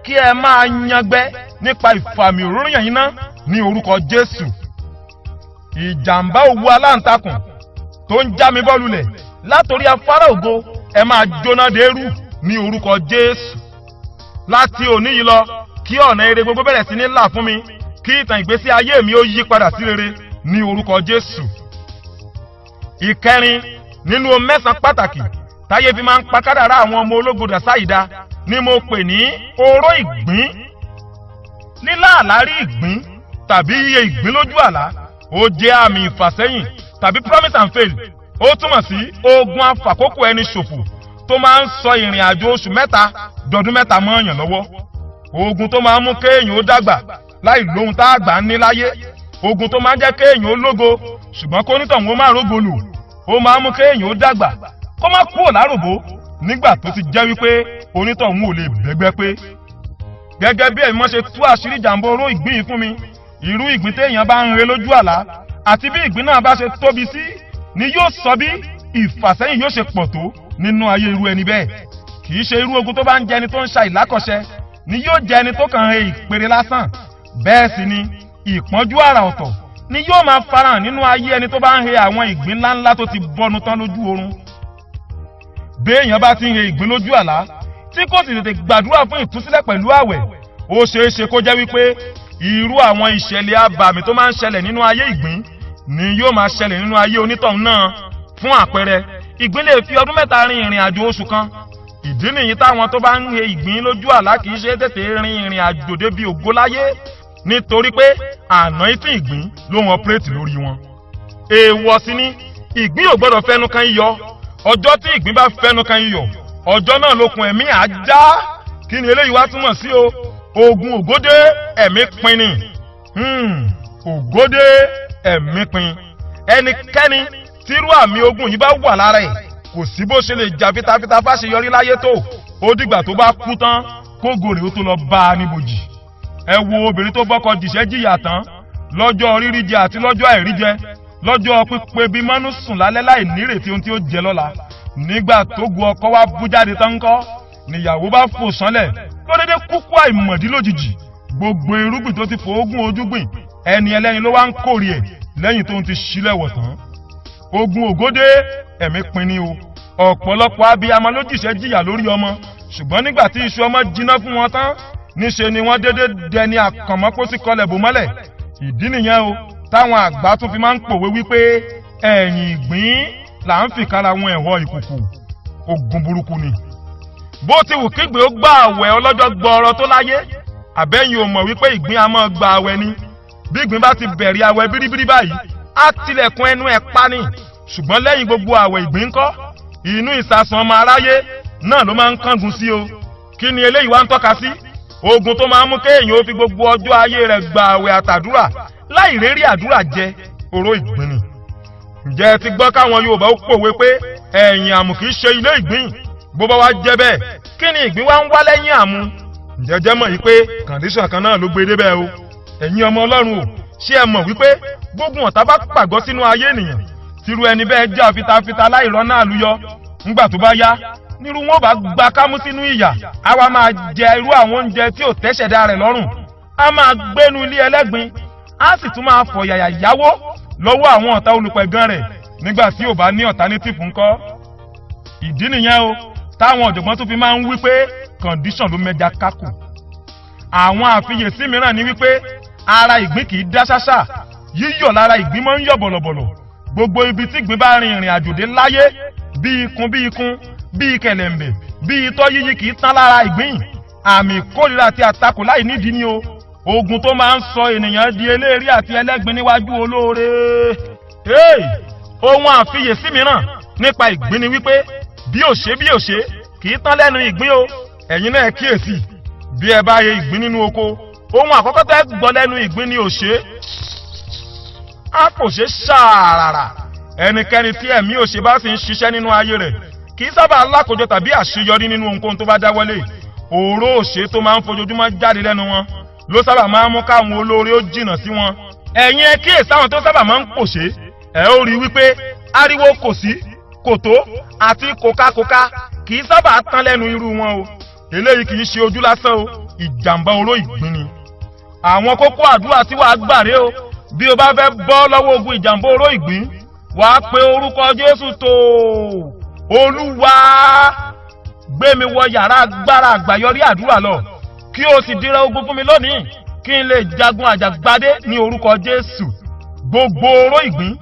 kí ẹ máa yangbẹ́ nípa ìfàmì òróró yẹn iná ní orúkọ Jésù. Ìjàmbá òwú aláǹtakùn tó ń já mi bọ́ lulẹ̀ látòrí afárá ògo, ẹ máa jóná dérú ní orúkọ Jésù. Láti òní yìí lọ, kí ọ̀nà ire gbogbo bẹ̀rẹ̀ sí ní là fún mi, kí ìtàn ìgbésí ayé mi ó yí padà sí rere ní orúkọ Jésù. Ìkẹrin nínú mẹ́sàn-án pàtàkì táyé fi máa ń pa kádàrá àwọn ọmọ ológo dà sáìdá ni mo pè ní oró ìgbín. Lílá àlá rí ìgbín tàbí iye ìgbín lójú àlá Ó jẹ́ àmì ìfàsẹ́yìn tàbí promise and fail. Ó túmọ̀ sí ogun afàkókò ẹni ṣòfò tó máa ń sọ ìrìn àjò oṣù 3 dọdún 3 mọ́ èèyàn lọ́wọ́. Ogun tó máa ń mú kéèyàn ó dàgbà láì lóhun tá a gbà ń ní láyé. Ogun tó máa ń jẹ́ kéèyàn ó lógo ṣùgbọ́n kó nítọ̀hún ó má rógo lò. Ó máa ń mú kéèyàn ó dàgbà kó má kúrò láròbó nígbà tó ti jẹ́ wípé onítọ̀hún ò lè bẹ́gbẹ́ pé. Gẹ́gẹ́ bí ẹ̀mí mọ́ ṣe tú àṣírí ìjàmbá oró ìgbín yìí fún mi, irú ìgbín téèyàn bá ń re lójú àlá àti bí ìgbín náà bá ṣe tóbi sí ni yóò sọ bí ìfàsẹ́yìn yóò ṣe pọ̀ tó nínú ayé irú ẹni bẹ́ẹ̀. Kì í ṣe irú ogun tó bá ń jẹ ẹni tó ń ṣa ìlákọ̀ṣẹ ni yóò jẹ ẹni tó kàn ń he ìpèrè lásán. Bẹ́ẹ̀ sì ni ìpọ́njú àrà ọ̀tọ̀ ni yóò máa farahàn nínú ayé ẹni tó bá ń he àwọn ìgbín ńláńlá tó ti bọnu tán lójú oorun. Béèyàn bá ti ń he ìgbín lójú àlá tí kò sì tètè gbàdúrà fún ìtúsílẹ̀ pẹ̀lú àwẹ̀, ó ṣeé ṣe kó jẹ́ wípé irú àwọn ìṣẹ̀lẹ̀ abàmì tó máa ń ṣẹlẹ̀ nínú ayé ìgbín ni yóò máa ṣẹlẹ̀ nínú ayé onítọ̀hún náà. Fún àpẹẹrẹ, ìgbín lè fi ọdún 3 rin ìrìn àjò oṣù kan. Ìdí nìyí táwọn tó bá ń he ìgbín lójú àlá kì í ṣe tètè rin ìrìn àjò débi ògo láyé, nítorí pé àná ìtì ìgbín ló ń ọpẹ́rẹ́tì lórí wọn. Èèwọ̀ sì ni ìgbín ò gbọ́dọ̀ fẹnu kan iyọ̀. Ọjọ́ tí ìgbín bá fẹnu kan iyọ̀, ọjọ́ náà lókun ẹ̀mí á já. Kí ni eléyìí wá túmọ̀ sí o? Ogun ògódé ẹ̀mí pin ni. Ògódé ẹ̀mí pin. Ẹnikẹ́ni tírú àmì ogun yìí bá wà lára ẹ̀, kò sí bó ṣe lè jà fitafita fáṣeyọrí láyé tó. Ó dìgbà tó bá kú tán kógo rèé ó tó lọ bá a níbojì. Ẹ wo obìnrin tó bọ́kọ jìṣẹ́ jìyà tán lọ́jọ́ rírí jẹ àti lọ́jọ́ àìrí jẹ, lọ́jọ́ pípé bí mọ́nú sùn lálẹ́ láì nírètí ohun tí ó jẹ lọ́la. Nígbà tó gun ọkọ wá bú jáde tán ńkọ́, níyàwó bá fò sánlẹ̀ ló dédé kúkú àìmọ̀dí lójijì. Gbogbo irúgbìn tó ti fòógùn ojú gbìn, ẹni ẹlẹ́ni ló wá ń kórè ẹ̀ lẹ́yìn tó ń ti ṣílẹ̀ wọ̀ tán. Ogun ògódé ẹ̀mí pin ni o. Ọ̀pọ̀lọpọ̀ abiyamọ ló jìṣẹ́ jìyà lórí ọmọ, ṣùgbọ́n nígbà tí iṣu ọmọ jiná fún wọn tán, níṣe ni wọ́n dédé dẹni àkànmọ́pọ́sí kọlẹ̀ bò mọ́lẹ̀. Ìdí nìyẹn o táwọn àgbà tún fi máa ń pòwe wípé ẹ̀yìn ìgbín là ń fìkara wọn ẹ̀họ́ ìkùkù. Ogun burúkú ni. Bó ti wù kígbe ó gbà àwẹ̀ ọlọ́jọ́ gbọọrọ tó láyé, àbẹ́yìn ò mọ̀ wípé ìgbín a máa gba àwẹ̀ ni. Bí ìgbín bá ti bẹ̀rẹ̀ àwẹ̀ bíríbírí báyìí, á tilẹ̀kùn ẹnu ẹ̀ pa ni. Ṣùgbọ́n lẹ́yìn gbogbo àwẹ̀ ìgbín ńkọ́, inú ìsasùn ọmọ aráyé náà ló máa ń kángun sí o. Kí ni eléyìí wá ń tọ́ka sí? Ogun tó máa ń mú kéèyàn ó fi gbogbo ọjọ́ ayé rẹ̀ gba àwẹ̀ àtàdúrà láì rérí àdúrà jẹ, oró ìgbín ni. Ǹjẹ́ ẹ ti gbọ́ káwọn Yorùbá ó pòwe pé ẹ̀yìn àmù kì í ṣe ilé ìgbín? Bó bá wá jẹ́ bẹ́ẹ̀, kí ni ìgbín wá ń wá lẹ́yìn àmù? Ǹjẹ́ jẹ́ mọ̀ yìí pé kàndíṣàn kan náà ló gbé débẹ̀ o. Ẹ̀yin ọmọ Ọlọ́run o, ṣé ẹ mọ̀ wípé gbógun ọ̀tá bá pàgọ́ sínú ayé ènìyàn, tírú ẹni bẹ́ẹ̀ jà fitafita láì rọ́nà àlùyọ, ńgbà tó bá yá nírú wọn bá gba kámú sínú ìyà, á wá máa jẹ irú àwọn oúnjẹ tí ò tẹ́ṣẹ̀dá rẹ̀ lọ́rùn, á máa gbénu ilé ẹlẹ́gbin, á sì tún máa fọ̀yàyà yáwó lọ́wọ́ àwọn ọ̀tá olùpẹ̀gàn rẹ̀ nígbà tí ò bá ní ọ̀tánétìfù ńkọ́. Ìdí nìyẹn o táwọn ọ̀jọ̀gbọ́n tún fi máa ń wí pé kọ̀ǹdíṣàn ló mẹ́ja kákò. Àwọn àfiyèsí mìíràn ni wípé ara ìgbín kì í dá ṣáṣá, yíyọ̀ lára ìgbín máa ń yọ̀ bọ̀lọ̀bọ̀lọ̀. Gbogbo ibi tí ìgbín bá rin ìrìn àjò dé láyé, bí ikun bí ikun, bí kẹ̀lẹ̀m̀bẹ̀, bí itọ́ yíyí kì í tán lára ìgbín. Àmì ìkórìíra àti àtakò láì nídìí ni o. Ogun tó máa ń sọ ènìyàn di eléèrí àti ẹlẹ́gbin níwájú olóore. Ohun àfiyèsí mìíràn nípa ìgbín ni wípé bí òṣè bí òṣè kì í tán lẹ́nu ìgbín o. Ẹ̀yin náà kíyèsí, bí ẹ bá yẹ ìgbín nínú oko, ohun àkọ́kọ́ tẹ́ gbọ́ lẹ́nu ìgbín ni òṣè. A kò ṣe ṣàràrà. Ẹnikẹ́ni tí ẹ̀mí òṣè bá sì ń ṣiṣẹ́ nínú ayé rẹ̀ kì í sábà lákòjọ tàbí àṣeyọrí nínú ohunkóhun tó bá dáwọ́lé. Òró òṣè tó máa ń fojoojúmọ́ jáde lẹ́nu wọn ló sábà máa ń mú káwọn olóore ó jìnnà sí wọn. Ẹ̀yin ẹ kíyèsí àwọn tó sábà máa ń pòṣé, ẹ ó rí wípé ariwo kò sí, kòtó àti kòkakòka kì í sábà tán lẹ́nu irú wọn o. Eléyìí kì í ṣe ojú lásán o, ìjàmbá oró ìgbín ni. Àwọn kókó àdúrà tí wàá gbà rèé o. Bí o bá fẹ́ bọ́ lọ́wọ́ ogun ìjàmbá oró ìgbín, wàá pe orúkọ Jésù tó. Olúwa, gbé mi wọ yàrá agbára àgbàyọrí àdúrà lọ, kí o sì dira ogun fún mi lónìí, kí n lè jagun àjàgbádé ní orúkọ Jésù. Gbogbo oró ìgbín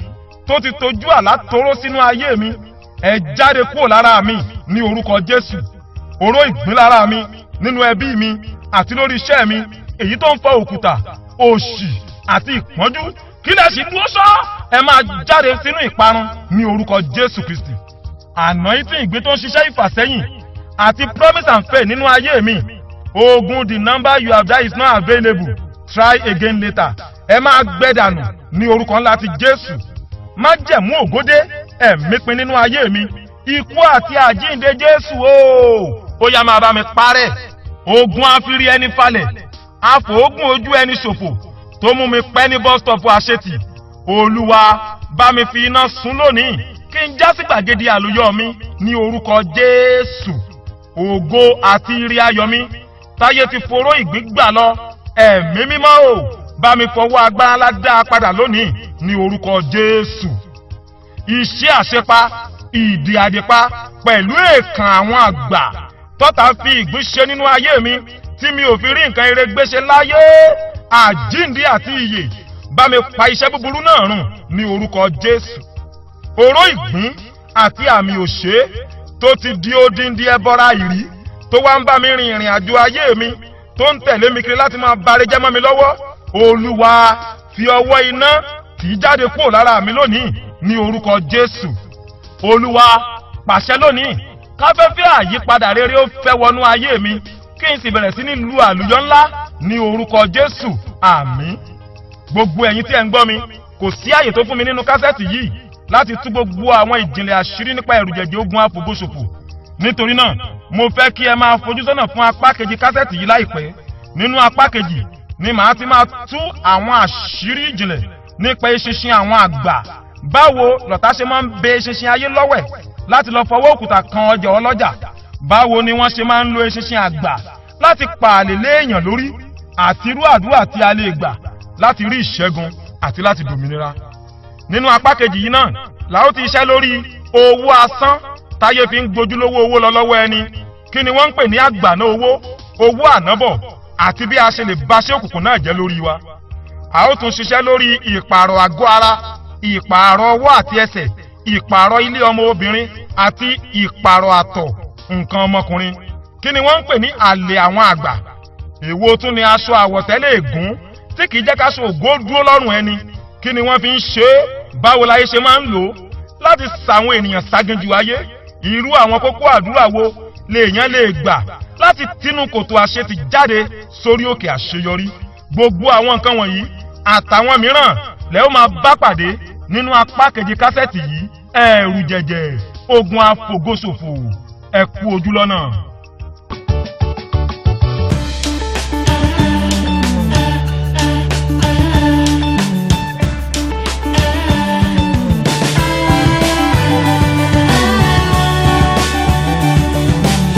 tó ti tojú àlá toró sínú ayé mi, ẹ jáde kúrò lára mi ní orúkọ Jésù. Oró ìgbín lára mi, nínú ẹbí mi àti lórí iṣẹ́ mi, èyí tó ń fa òkúta, òṣì àti ìpọ́njú, kí Kí lẹ sì dúró sọ? Ẹ máa jáde sínú ìparun ní orúkọ Jésù Kristi. Anointing ìgbín tó ń ṣiṣẹ́ ìfàsẹ́yìn àti promise and faith nínú ayé mi, ogun "The number you have dialed is not available, try again later", ẹ máa gbẹ dànù ní orúkọ ńlá ti Jésù. Májẹ̀mú ògódé ẹ̀mí pin nínú ayé mi, ikú àti àjíǹde Jésù ooo, ó yá, máa bá mi parẹ́. Ogun àfírí ẹni falẹ̀, àfòógùn ojú ẹni ṣòfò tó mú mi pẹ́ ní bus stop àṣetì, Olúwa, bá mi fi iná sun lónìí, kí n já sí gbàgede àlùyọ mi ní orúkọ Jésù. Ògo àti ire ayọ̀ mi táyé ti foró ìgbín gbà lọ, Ẹ̀mí Mímọ́ o, bá mi fọwọ́ agbára ńlá dá a padà lónìí ní orúkọ Jésù. Iṣẹ́ àṣepa, ìdí àdìpa pẹ̀lú èèkàn àwọn àgbà tọ́ta fi ìgbín ṣe nínú ayé mi tí mi ò fi rí nǹkan eré gbéṣe láyé, àjíǹde àti ìyè, bá mi pa iṣẹ́ búburú náà run ní orúkọ Jésù. Oró ìgbín àti àmì òṣè tó ti di odindi ẹbọra ìrí tó wá ń bá mi rin ìrìn àjò ayé mi, tó ń tẹ̀lé mi kiri láti máa bare jẹ́ mọ́ mi lọ́wọ́, Olúwa, fi ọwọ́ iná tì í jáde kúrò lára mi lónìí ní orúkọ Jésù. Olúwa, pàṣẹ lónìí káfẹ́fẹ́ àyípadà rere ó fẹ́ wọnú ayé mi, kí n sì bẹ̀rẹ̀ sí ní lu àlùyọ ńlá ní orúkọ Jésù. Àmín. Gbogbo ẹ̀yin tí ẹ̀ ń gbọ́ mi, kò sí àyè tó fún mi nínú kásẹ̀tì yìí láti tú gbogbo àwọn ìjìnlẹ̀ àṣírí nípa ẹ̀rùjẹ̀jẹ̀ ogun àfògóṣòfò. Nítorí náà, mo fẹ́ kí ẹ máa fojú sọ́nà fún apá kejì kásẹ̀tì yìí láìpẹ́. Nínú apá kejì ni màá ti máa tú àwọn àṣírí ìjìnlẹ̀ nípa eṣinṣin àwọn àgbà. Báwo lọ̀tá ṣe máa ń bẹ eṣinṣin ayé lọ́wẹ̀ láti lọ fọwọ́ òkúta kan ọjà ọlọ́jà? Báwo ni wọ́n ṣe máa ń lo eṣinṣin àgbà láti pààlè léèyàn lórí, àti irú àdúrà tí a lè gbà láti rí ìṣẹ́gun àti láti dòmìnira? Nínú apá kejì yìí náà la ó ti iṣẹ́ lórí owó asán táyé fi ń gbojúlówó owó lọ lọ́wọ́ ẹni. Kí ni wọ́n ń pè ní àgbàná owó, owó ànábọ̀, àti bí a ṣe lè baṣẹ́ òkùnkùn náà jẹ́ lórí wa? A ó tún ṣiṣẹ́ lórí ìpààrọ̀ àgọ́ ara, ìpààrọ̀ ọwọ́ àti ẹsẹ̀, ìpààrọ̀ ilé ọmọ obìnrin àti ìpààrọ̀ àtọ̀ nǹkan ọmọkùnrin. Kí ni wọ́n ń pè ní àlè àwọn àgbà? Èwo tún ni aṣọ àwọ̀tẹ́lẹ̀ ègún tí kìí jẹ́ káṣọ ògo dúró lọ́rùn ẹni? Kí ni wọ́n fi ń ṣe é? Báwo láyé ṣe máa ń lò ó láti sàwọn ènìyàn ságinjù ayé? Irú àwọn kókó àdúrà wo lèèyàn lè gbà láti tinú kòtò àṣetì jáde sórí òkè àṣeyọrí? Gbogbo àwọn nǹkan wọ̀nyí àtàwọn mìíràn lẹ́ ó máa bá pàdé nínú apá kejì kásẹ̀tì yìí, Ẹ̀rù Jẹ̀jẹ̀ Ogun Àfògóṣòfò. Ẹ kú ojú lọ́nà.